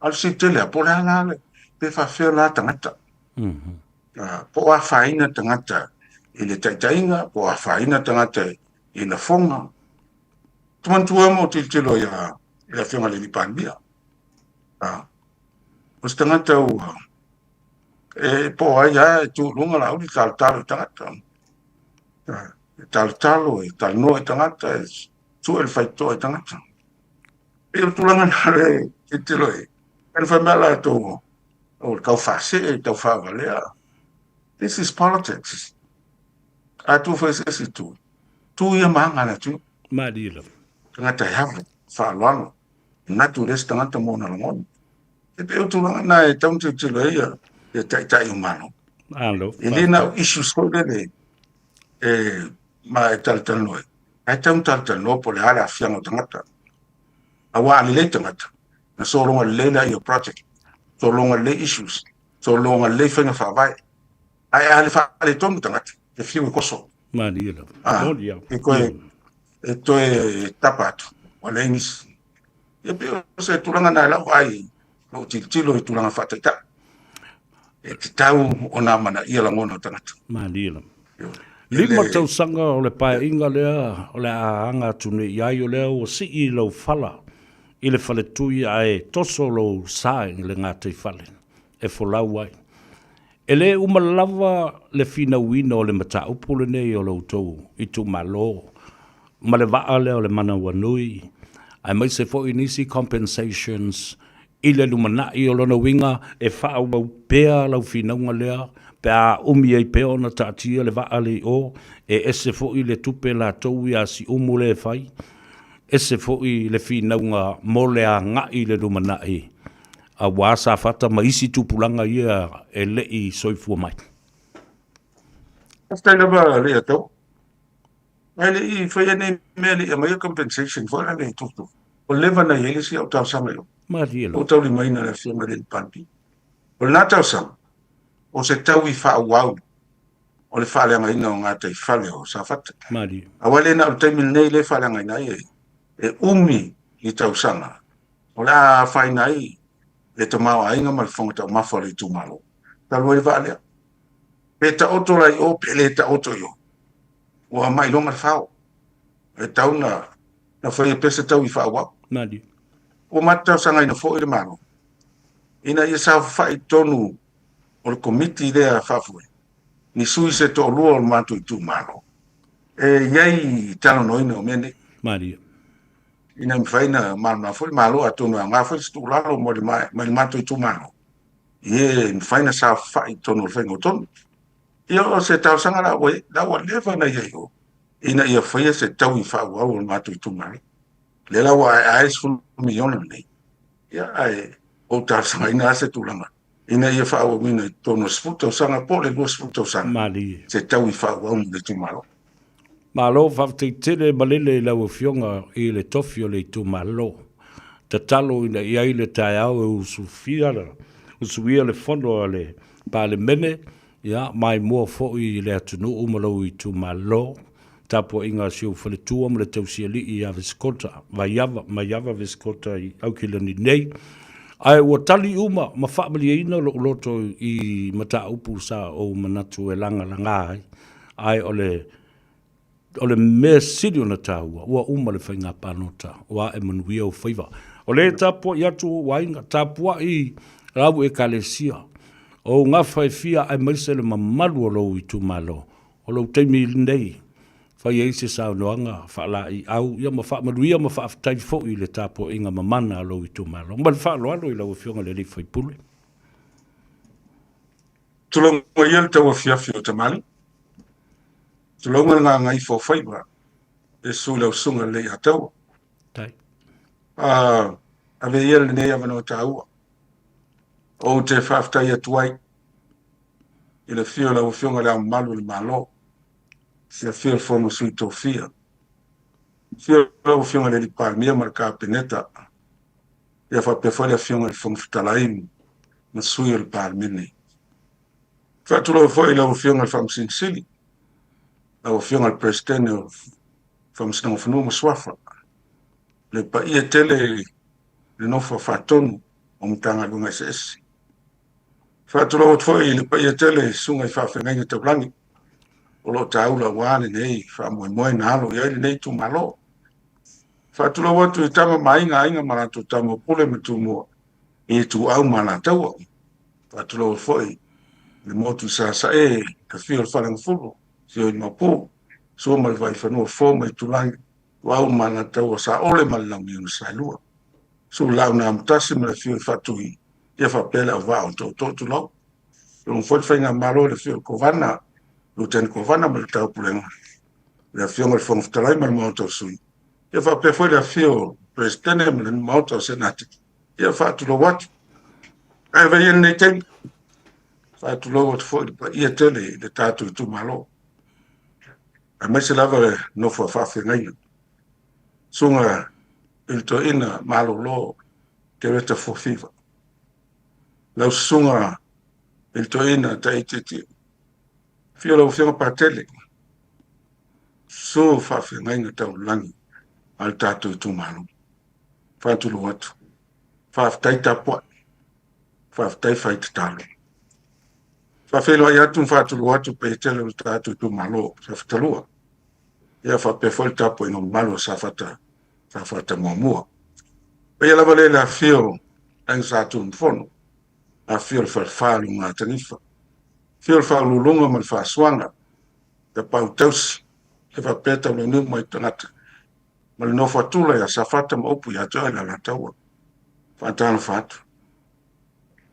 A o le fesili tele lava, po o le a la le, pe faapefea la tagata. Po o afaina tagata i le taitaiga, po o afaina tagata i lafoga. Ou te manatua lava ma ou tilotilo ia le Afioga i le Palemia. O se tagata ua e po o ai lava e tu i luga Laauli e talotalo i tagata. E talotalo, e talanoa i tagata, e sue le faitotoa i tagata. E pei o le tulaga lena e tilotilo i ai. Ae fai mai latou, o le tau faasee, tau faavalea. This is politics. A tu foi se isi itu, tu ia ma aga a le atunuu. Malie lava. Tagata e ave, faaaloalo, manatu i le isi tagata mo ona lagona. E pei o tulaga na e tatau ona tilotilo ai ia taitai o Malo. Malo. E le na o issues foi lele. E ma e talatalanoa ai, ae tatau ona talatalanoa po o le a le aafiaga o tagata. Aua a lelei tagata, na sologa lelei lea o project, sologa lelei issues, sologa lelei faiga faavae. Ae a le faaletonu tagata, e fiu e koso. Malie lava. Ah, Moni lava. e toe, e toe tapa atu, ua leai nisi. Ia pei o se tulaga na i lau vaai, lou tilotilo i tulaga faataitai. E tatau ona amanaia lagona o tagata. Malie lava. 5 tausaga o le paeaiga lea o le a aga atu nei i ai, o lea ua sii lou fala i le faletui ae toso lou sa i le gataifale e folau ai. E le uma lava le finauina o le mataupu lenei o lo outou itumalo ma le vaa lea o le manawanui, aemaise foi nisi compensations i le lumanai. O lona uiga e faaauau pea lau finauga lea pe a umi ai pea ona taatia le vaa lea i o, e ese foi le tupe latou ia Siumu lea e fai, ese foi le finauga mo le agai i le lumanai aua Safata ma isi tupulaga ia e le i soifua mai. Faafetai lava Leiataua. Ae le i faia nei mea e le i aumaia compensation foi lea i tutu. Ua leva ona i ai le isi au talosaga i o. Malie lava. Ua taulimaina e le Afioga i le Palemia. O lena talosaga, o se taui faaauau o le faaleagaina o gataifale o Safata. Malie. Aua e le na o le taimi lenei lea e faaleagaina ai e umi ni tausaga o le a afaina ai le tamaoaiga ma le fofoga taumafa o le itumalo. Talu ai le vaa lea. Pe taoto la i o pe le taoto i o, ua mailoga le fao. E tau na, na faia pea se tau i faaauau. Malie. Ua matou talosagaina foi le Malo ina ia saofafai i totonu o le komiti lea faafoe ni sui se toalua o le matou itumalo e i ai talanoaina o mea nei. Malie. Ina ia mafai ona malamalama foi le Malo atonu e aoga foi se tuualalo mo le mai le matou itumalo i e mafai ona saofafai i totonu o le faiga o tonu. Ia o se talosaga la ua, la ua leva ona i ai o, ina ia faia se taui faaauau o le matou itumalo. Lea la ua aeae 10 miliona lenei. Ia ae ou talosagaina lava se tulaga ina ia faaauauina i totonu o le 10 tausaga po o le 20 tausaga Malie. se taui faaauau mo le itumalo. Malo faafetai tele malele i lau Afioga i le tofi o le itumalo. Tatalo ina i ai le taeao e usufia usuia le fono a le Palemene, ia maimoa foi i le atunuu ma lou itumalo. Tapuaiga a si ou faletua ma le tausialii ia Vesikota, Vaiava, Maiava Vesikota i Aukilani nei. Ae ua tali uma ma faamalieina lou loto i mataupu sa ou manatu e lagalaga ai. Ae o le o le mea sili ona taua, ua uma le faiga palota, ua ae manuia ou faiva. O lea e tapuai atu ou aiga, tapuai lau ekalesia, ou gafa e fia aemaise le mamalu o lou itumalo. O lou taimi lenei, fai ai se saunoaga faalaeiau, ia ma faamanuia ma faafetai foi i le tapuaiga mamana a lou itumalo. Ma le faaaloalo i lau Afioga i le sui usufono. Tulou ia le tauafiafi o Tamalii. Tulou le gagaifo o faiva e su i lau susuga lelei Ataua. Tai. A ave ia lenei avanoa taua. Ou te faafetai atu ai i le afio o lau Afioga i Le Ao Mamalu o le Malo, le afio o le Fono a Sui Tofia, afio lau Afioga i le Palemia ma le Kapeneta, ia faapea foi le Afioga i le Fofoga Fetalai ma sui o le Palemene. Faatulou foi i lau Afioga i le Faamasino Sili, lau Afioga i le Peresetene o Faamasinoga o Fanua ma Suafa, le paia tele i le nofo faatonu o Matagaluega eseese. Faatulou atu foi i le paia tele i susuga i faafeagaiga taulagi o lo o taula aua lenei faamoemoe na alo i ai lenei itumalo. Faatulou atu i tama ma aiga, aiga ma latou tama o Pule ma Tumua i Ituau ma Alataua. Faatulou atu foi i le motu i Sasae, afio o le Faleagafulu, afio i Maopu, Sua ma le Vaifanua, Fofo ma Itulagi, Ituau ma Alataua, Saole ma le Launiu na Saelua. Susu le Laau na Amotasi ma le afio i Faatui, ia faapea le auvaa o Tootoo tulou. Tulou foi le Faigamalo i le afio o le Kovana, Luteni Kovana ma le Taupulega, le Afioga i le Fofoga Fetalai ma le Maota o Sui, ia faapea foi le afio o le Peresetene ma le Maota o Senate, ia faatulou atu. Ae avea ia lenei taimi, faatulou atu foi i le paia tele i le tatou itumalo. Aemaise lava le nofo a faafeagaiga. Susuga i le Toeaina Malolo Kereta Fuafiva. Lau Susuga i le Toeaina Taititi. Afio lau Afioga Patele. Susu faafeagaiga taulagi a le tatou itumalo. Faatulou atu. Faafetai tapuai. Faafetai fai tatalo. Faafeiloai atu ma faatulou atu paia tele o le tatou itumalo Safata 2. Ia faapea foi le tapuaiga mamalu a Safata, Safata 1. Paia lava lea i le afifio o Aiga Sa Tunumafono, afifio le Falefa o Lugatanifa, afio le Faauluuluga ma le Faasuaga, Tapaau Tausi, e faapea Taulauniu mai Tagata, ma le nofo a tula ia Safata ma upu ia te oe le Alataua. Faatalofa atu.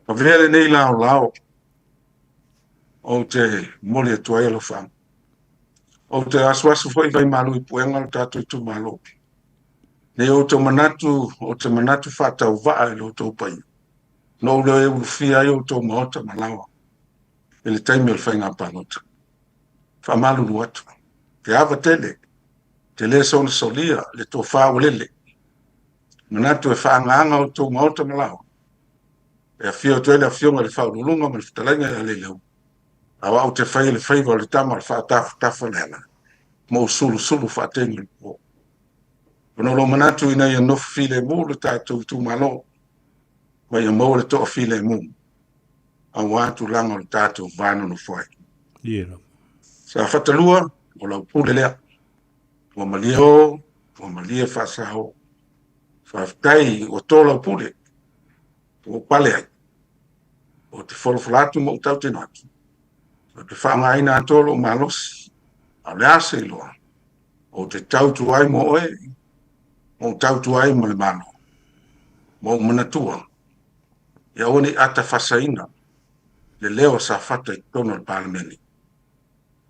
Avea lenei laolao ou te momoli atu ai alofa. Ou te asuasu foi vai malu i puega o le tatou itumalo. Nei outou manatu, ou te manatu faatauvaa i lo outou paia. Na ou le ulufia ai outou maota ma laoa i le taimi o le faiga palota. Faamalulu atu. Te ava tele, te le soona solia le tofa ua lele. Manatu e faaagaaga outou maota ma laoa. E afio atu ai le Afioga i le Faauluuluga ma le Fetalaiga ia Leileu, a o au te faia le faiva o le tama o le faatafatafa o le ala, ma ou sulusulu faategi o le po. Ona o lou manatu ina ia nofo filemu le tatou itumalo, ma ia maua le toafilemu, aua tulaga o le tatou va nonofo ai. Ia. Safata 2, o lau pule lea. Ua malie o, ua malie faasao. Faafetai ua tō lau pule, ua ou pale ai. Ou te folafola atu ma ou tautino atu. Ou te faaaogaina atoa lou malosi, a o le a se iloa, ou te tautua ai mo oe, ma ou tautua ai ma le Malo, ma ou manatua, ia aua ne i atafasaina le leo o Safata i totonu o le Palemene.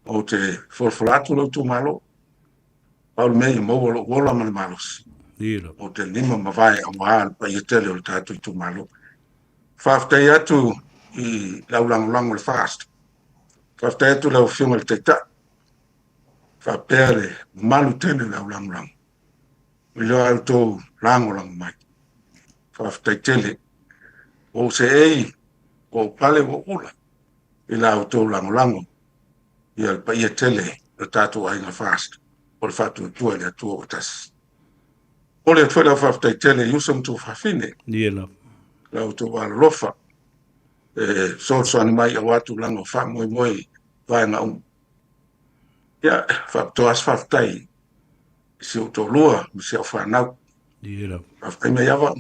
Ou te folafola atu lou itumalo, pau le mea ia maua lou ola ma le malosi. Ou te lima mavae aua le paia tele o le tatou itumalo. Faafetai atu i lau lagolago i le FAST. Faafetai atu i lau Afioga i le Taitai, faapea le mamalu tele o le au lagolago i lo outou lagolago mai. Faafetai tele. Ua ou seei, ua ou pale, ua ou ula i la outou lagolago ia le paia tele o le tatou aiga FAST o le faatuatua i le Atua ua tasi. Momoli atu foi lau faafetai tele i uso ma tuafafine. Ia lava. La outou alolofa e fesoasoani mai aua tulaga o faamoemoe i vaega uma. Ia, faapitoa lava se faafetai i si ou toalua ma si au fanau. Ia lava. Faafetai Maiava,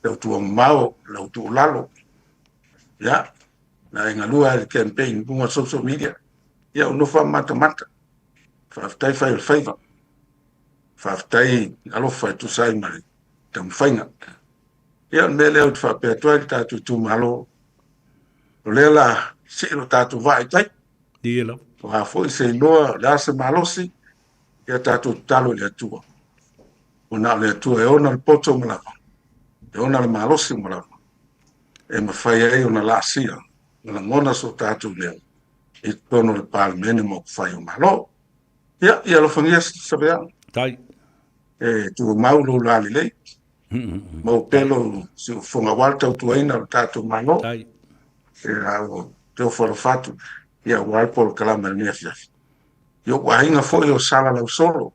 lau tuuamamao, lau tuulalo. Ia, na e galue i le campaign i luga o social media. Ia, ou nofo lava ma matamata. Faafetai fai o le faiva. Faafetai alofa e tusa ai ma le taumafaiga. Ia, o le mea lea ou te faapea atu ai le tatou itumalo, o lea la sii lo tatou vaa i tai. Ia lava. O a foi se iloa, o le a se malosi, ia tatou tatalo i le Atua. Ona o le Atua e ona le poto ma lava, e ona le malosi ma lava, e mafai ai ona laasia ma lagona so tatou leo i totonu o le Palemene ma upufai o Malo. Ia, ia alofagia Saveao. Tai. E tumau lou lalelei. Maua pea lou siufofoga aua le tautuaina o le tatou Malo. Tai. E a ua te ofo alofa atu, ia aua le polokalame i lenei afiafi. I ou aiga foi o Salalausolo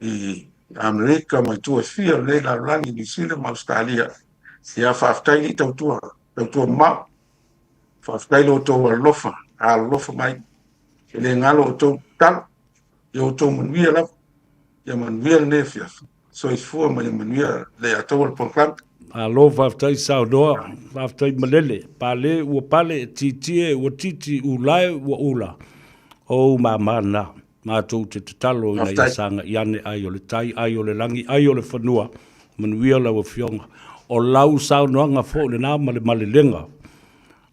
i Amerika ma itu e fia o lenei lalolagi, Niu Sila ma Ausetalia. Ia faafetai i tautua, tautua mamao. Faafetai lo outou alolofa, alolofa mai. E le galo outou tatalo, ia outou manuia lava. Ia manuia lenei afiafi. Soifua ma ia manuia le atoa o le polokalame. Malo faafetai saunoa, faafetai malele, pale ua pale, tietie ua titi, ulae ua ula. O ou mama na, matou te tatalo ina ia sagai ane ai o le tai, ai o le lagi, ai o le fanua, manuia lau Afioga. O lau saunoaga foi lena ma le malelega,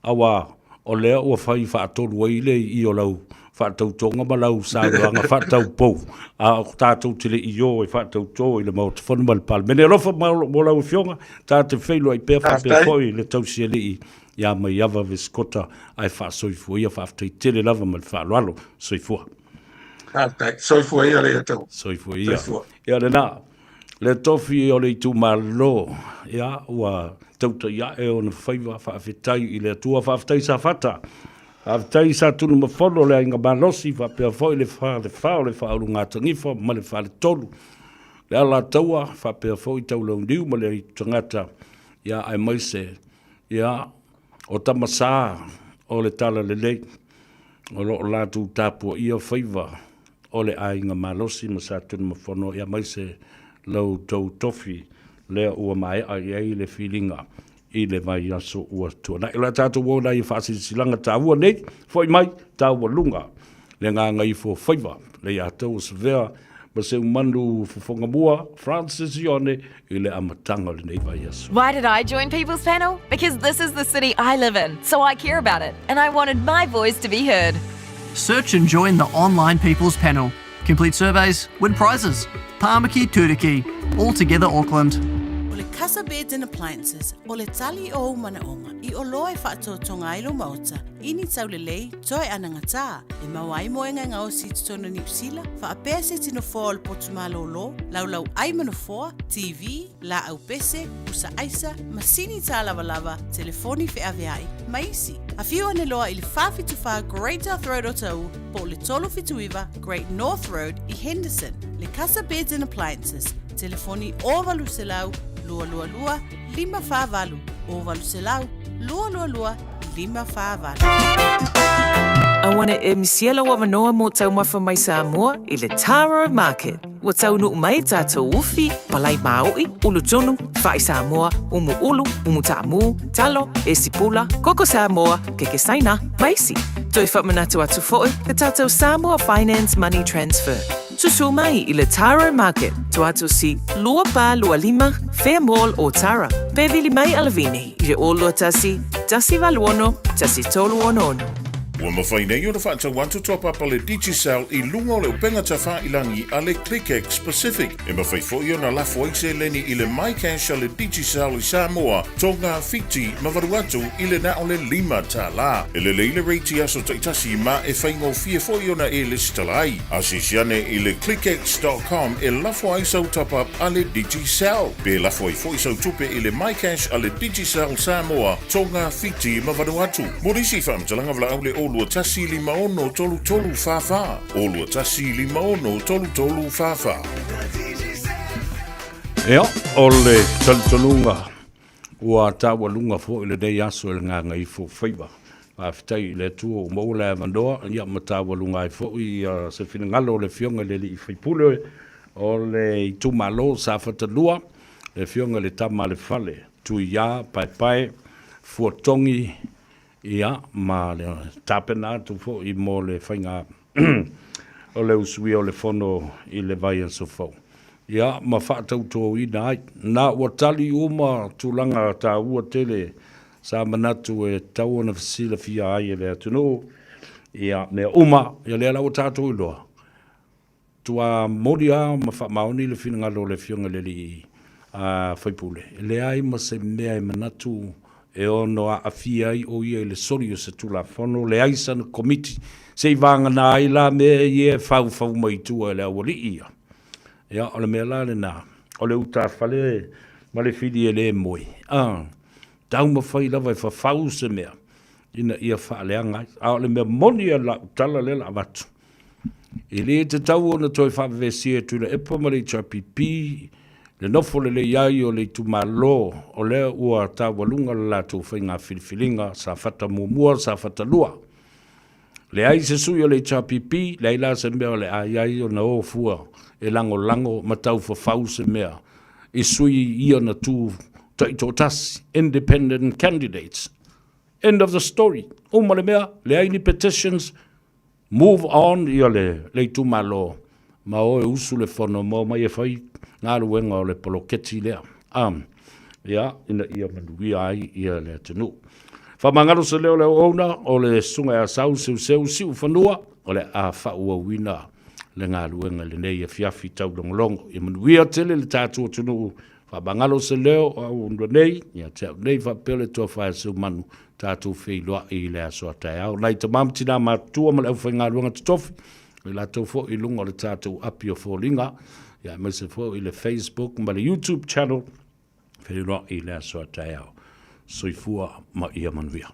Aua o lea ua fai faatolu ai le i o lau faatautoga ma lau saunoaga faataupou, a o tatou te le i o e faatauto i le Maota Fono ma le Palemene. Alofa mo lau Afioga, ta te feiloai pea faapea foi le tausialii ia Maiava Vesikota ae faasoifua ia. Faafetai tele lava ma le faaaloalo. Soifua. Faafetai. Soifua ia le Atua. Soifua ia. Ia lena, le tofi o le itumalo, ia, ua tautai ae ona faiva, faafetai i le Atua, faafetai Safata, faafetai Satunumafono le Aiga Malosi, faapea foi le Falefa o le Faaulugatanifa ma le Faletolu, le Alataua, faapea foi Taulauniu ma le Aitutagata, ia, aemaise, ia, o Tamasa o le Talalelei, o lo o latou tapuaia faiva o le Aiga Malosi ma Satunumafono, ia aemaise lo outou tofi lea ua maea i ai le filiga i le vaiaso ua tuanai. O le a tatou o la i faasilasilaga taua nei, foi mai taualuga le gagaifo faiva le ia tou o Savea ma Seumanu Fofogamua Francis Ione i le amataga o lenei vaiaso. Why did I join People's Panel? Because this is the city I live in, so I care about it, and I wanted my voice to be heard. Search and join the online People's Panel. Complete surveys, win prizes. Tāmaki Turuki, all together Auckland. O le Casa Beds and Appliances, o le tali o ou manaoga i oloa e faatoatoga ai lou maota, i ni taulelei, toe anagatā, e maua ai moega e gaosi i totonu o Niu Sila, faapea se tino foa o le potu malōlō, laulau ai ma nofoa, TV, laau pese, pusa aisa, masini tālavalava, telefoni feaveai, ma isi. Afio ane loa i le 474 Great South Road o Taū, po o le 379 Great North Road i Henderson. Le Casa Beds and Appliances, telefoni 0800 222 548, 0800 222 548. Awana e misia lau avanoa mo taumafa mai Samoa i le Taro Market. Ua taunuu mai tatou ufi, palai maoʻi, ulu tunu, fa'i Samoa, umu ulu, umu taamu, talo, esi pula, koko Samoa, keke Saina, ma isi. Toe faamanatu atu foi le tatou Samoa Finance Money Transfer. Susu mai i le Taro Market, Tuatosi 2425, Fair Mall Otara. Pe vili mai Alavini i le 021 186 1366. Ua mafai nei ona faatau atu toa papa le Digicel i luga o le upega tafailangi a le ClickX Pacific. E mafai foi ona lafo ai seleni i le MyCash a le Digicel i Samoa, Tonga, Fiti ma Vanuatu i le na o le $5. E lelei le rate i aso taitasi ma e faigofie foi ona e lesitala ai. Asiasi ane i le clickx.com e lafo ai sau top-up a le Digicel. Pe lafo ai foi sau tupe i le MyCash a le Digicel Samoa, Tonga, Fiti ma Vanuatu. Mo nisi faamatalaga valaau le 021 56 33 44, 021 56 33 44. Ia, o le talitonuga ua taualuga foi lenei aso i le gagaifo faiva. Faafetai i le Atua ua maua le avanoa, ia ma taualuga ai foi ia se finagalo o le Afioga i le Alii Faipule o le itumalo o Safata 2, le Afioga i le Tama a le Fale, Tuiā Paepae Fuatogi, ia, ma le tapena atu foi mo le faiga o le usuia o le fono i le vaiaso fou. Ia, ma faatautoina ai. Na ua tali uma tulaga taua tele sa manatu e tatau ona fesilafia ai e le atunuu ia mea uma, ia lea la ua tatou iloa, tua moni lava ma faamaoni le finagalo o le Afioga i le Alii Faipule, e leai ma se mea e manatu e ono aafia ai o ia i le soli o se Tulafono, leai sana Komiti, se i vagana ai la mea ia e faufau mai i tua e le aualii ia. Ia, o le mea la lena, o le utafale ma le fili e le moe, a, taumafai lava e fafau se mea ina ia faaleaga ai. A o le mea moni a lau tala lea la avatu, e le tatau ona toe faavevesia e Tuilaepa ma le HRPP le nofo lelei ai o le itumalo o lea ua taualuga le latou faiga filifiliga Safata muamua, Safata 2. Leai se sui o le HRPP, leai la se mea o le a i ai ona o fua e lagolago ma taufafau se mea i sui ia na tu taitoatasi, independent candidates. End of the story. Uma le mea, leai ni petitions, move on ia le, le itumalo ma o e usu le fono ma omai e fai galuega o le poloketi lea. Um, ia, ina ia manuia ai ia le atunuu. Faamagalo se leo o le auauna o le Susuga ia Sau Seuseu Siufanua o le a faaauauina le galuega i lenei afiafi taulogologo. Ia manuia tele le tatou atunuu. Faamagalo se leo o auauna nei, ia te au nei faapea le Tofa ia Seumanu, tatou feiloai i le aso a taeao. Nai tama ma tina matutua ma le aufaigaluega totofi, Ma i latou foi i luga o le tatou api o foliga, ia aemaise foi i le Facebook ma le YouTube channel, feiloai i le aso a taeao. Soifua ma ia manuia.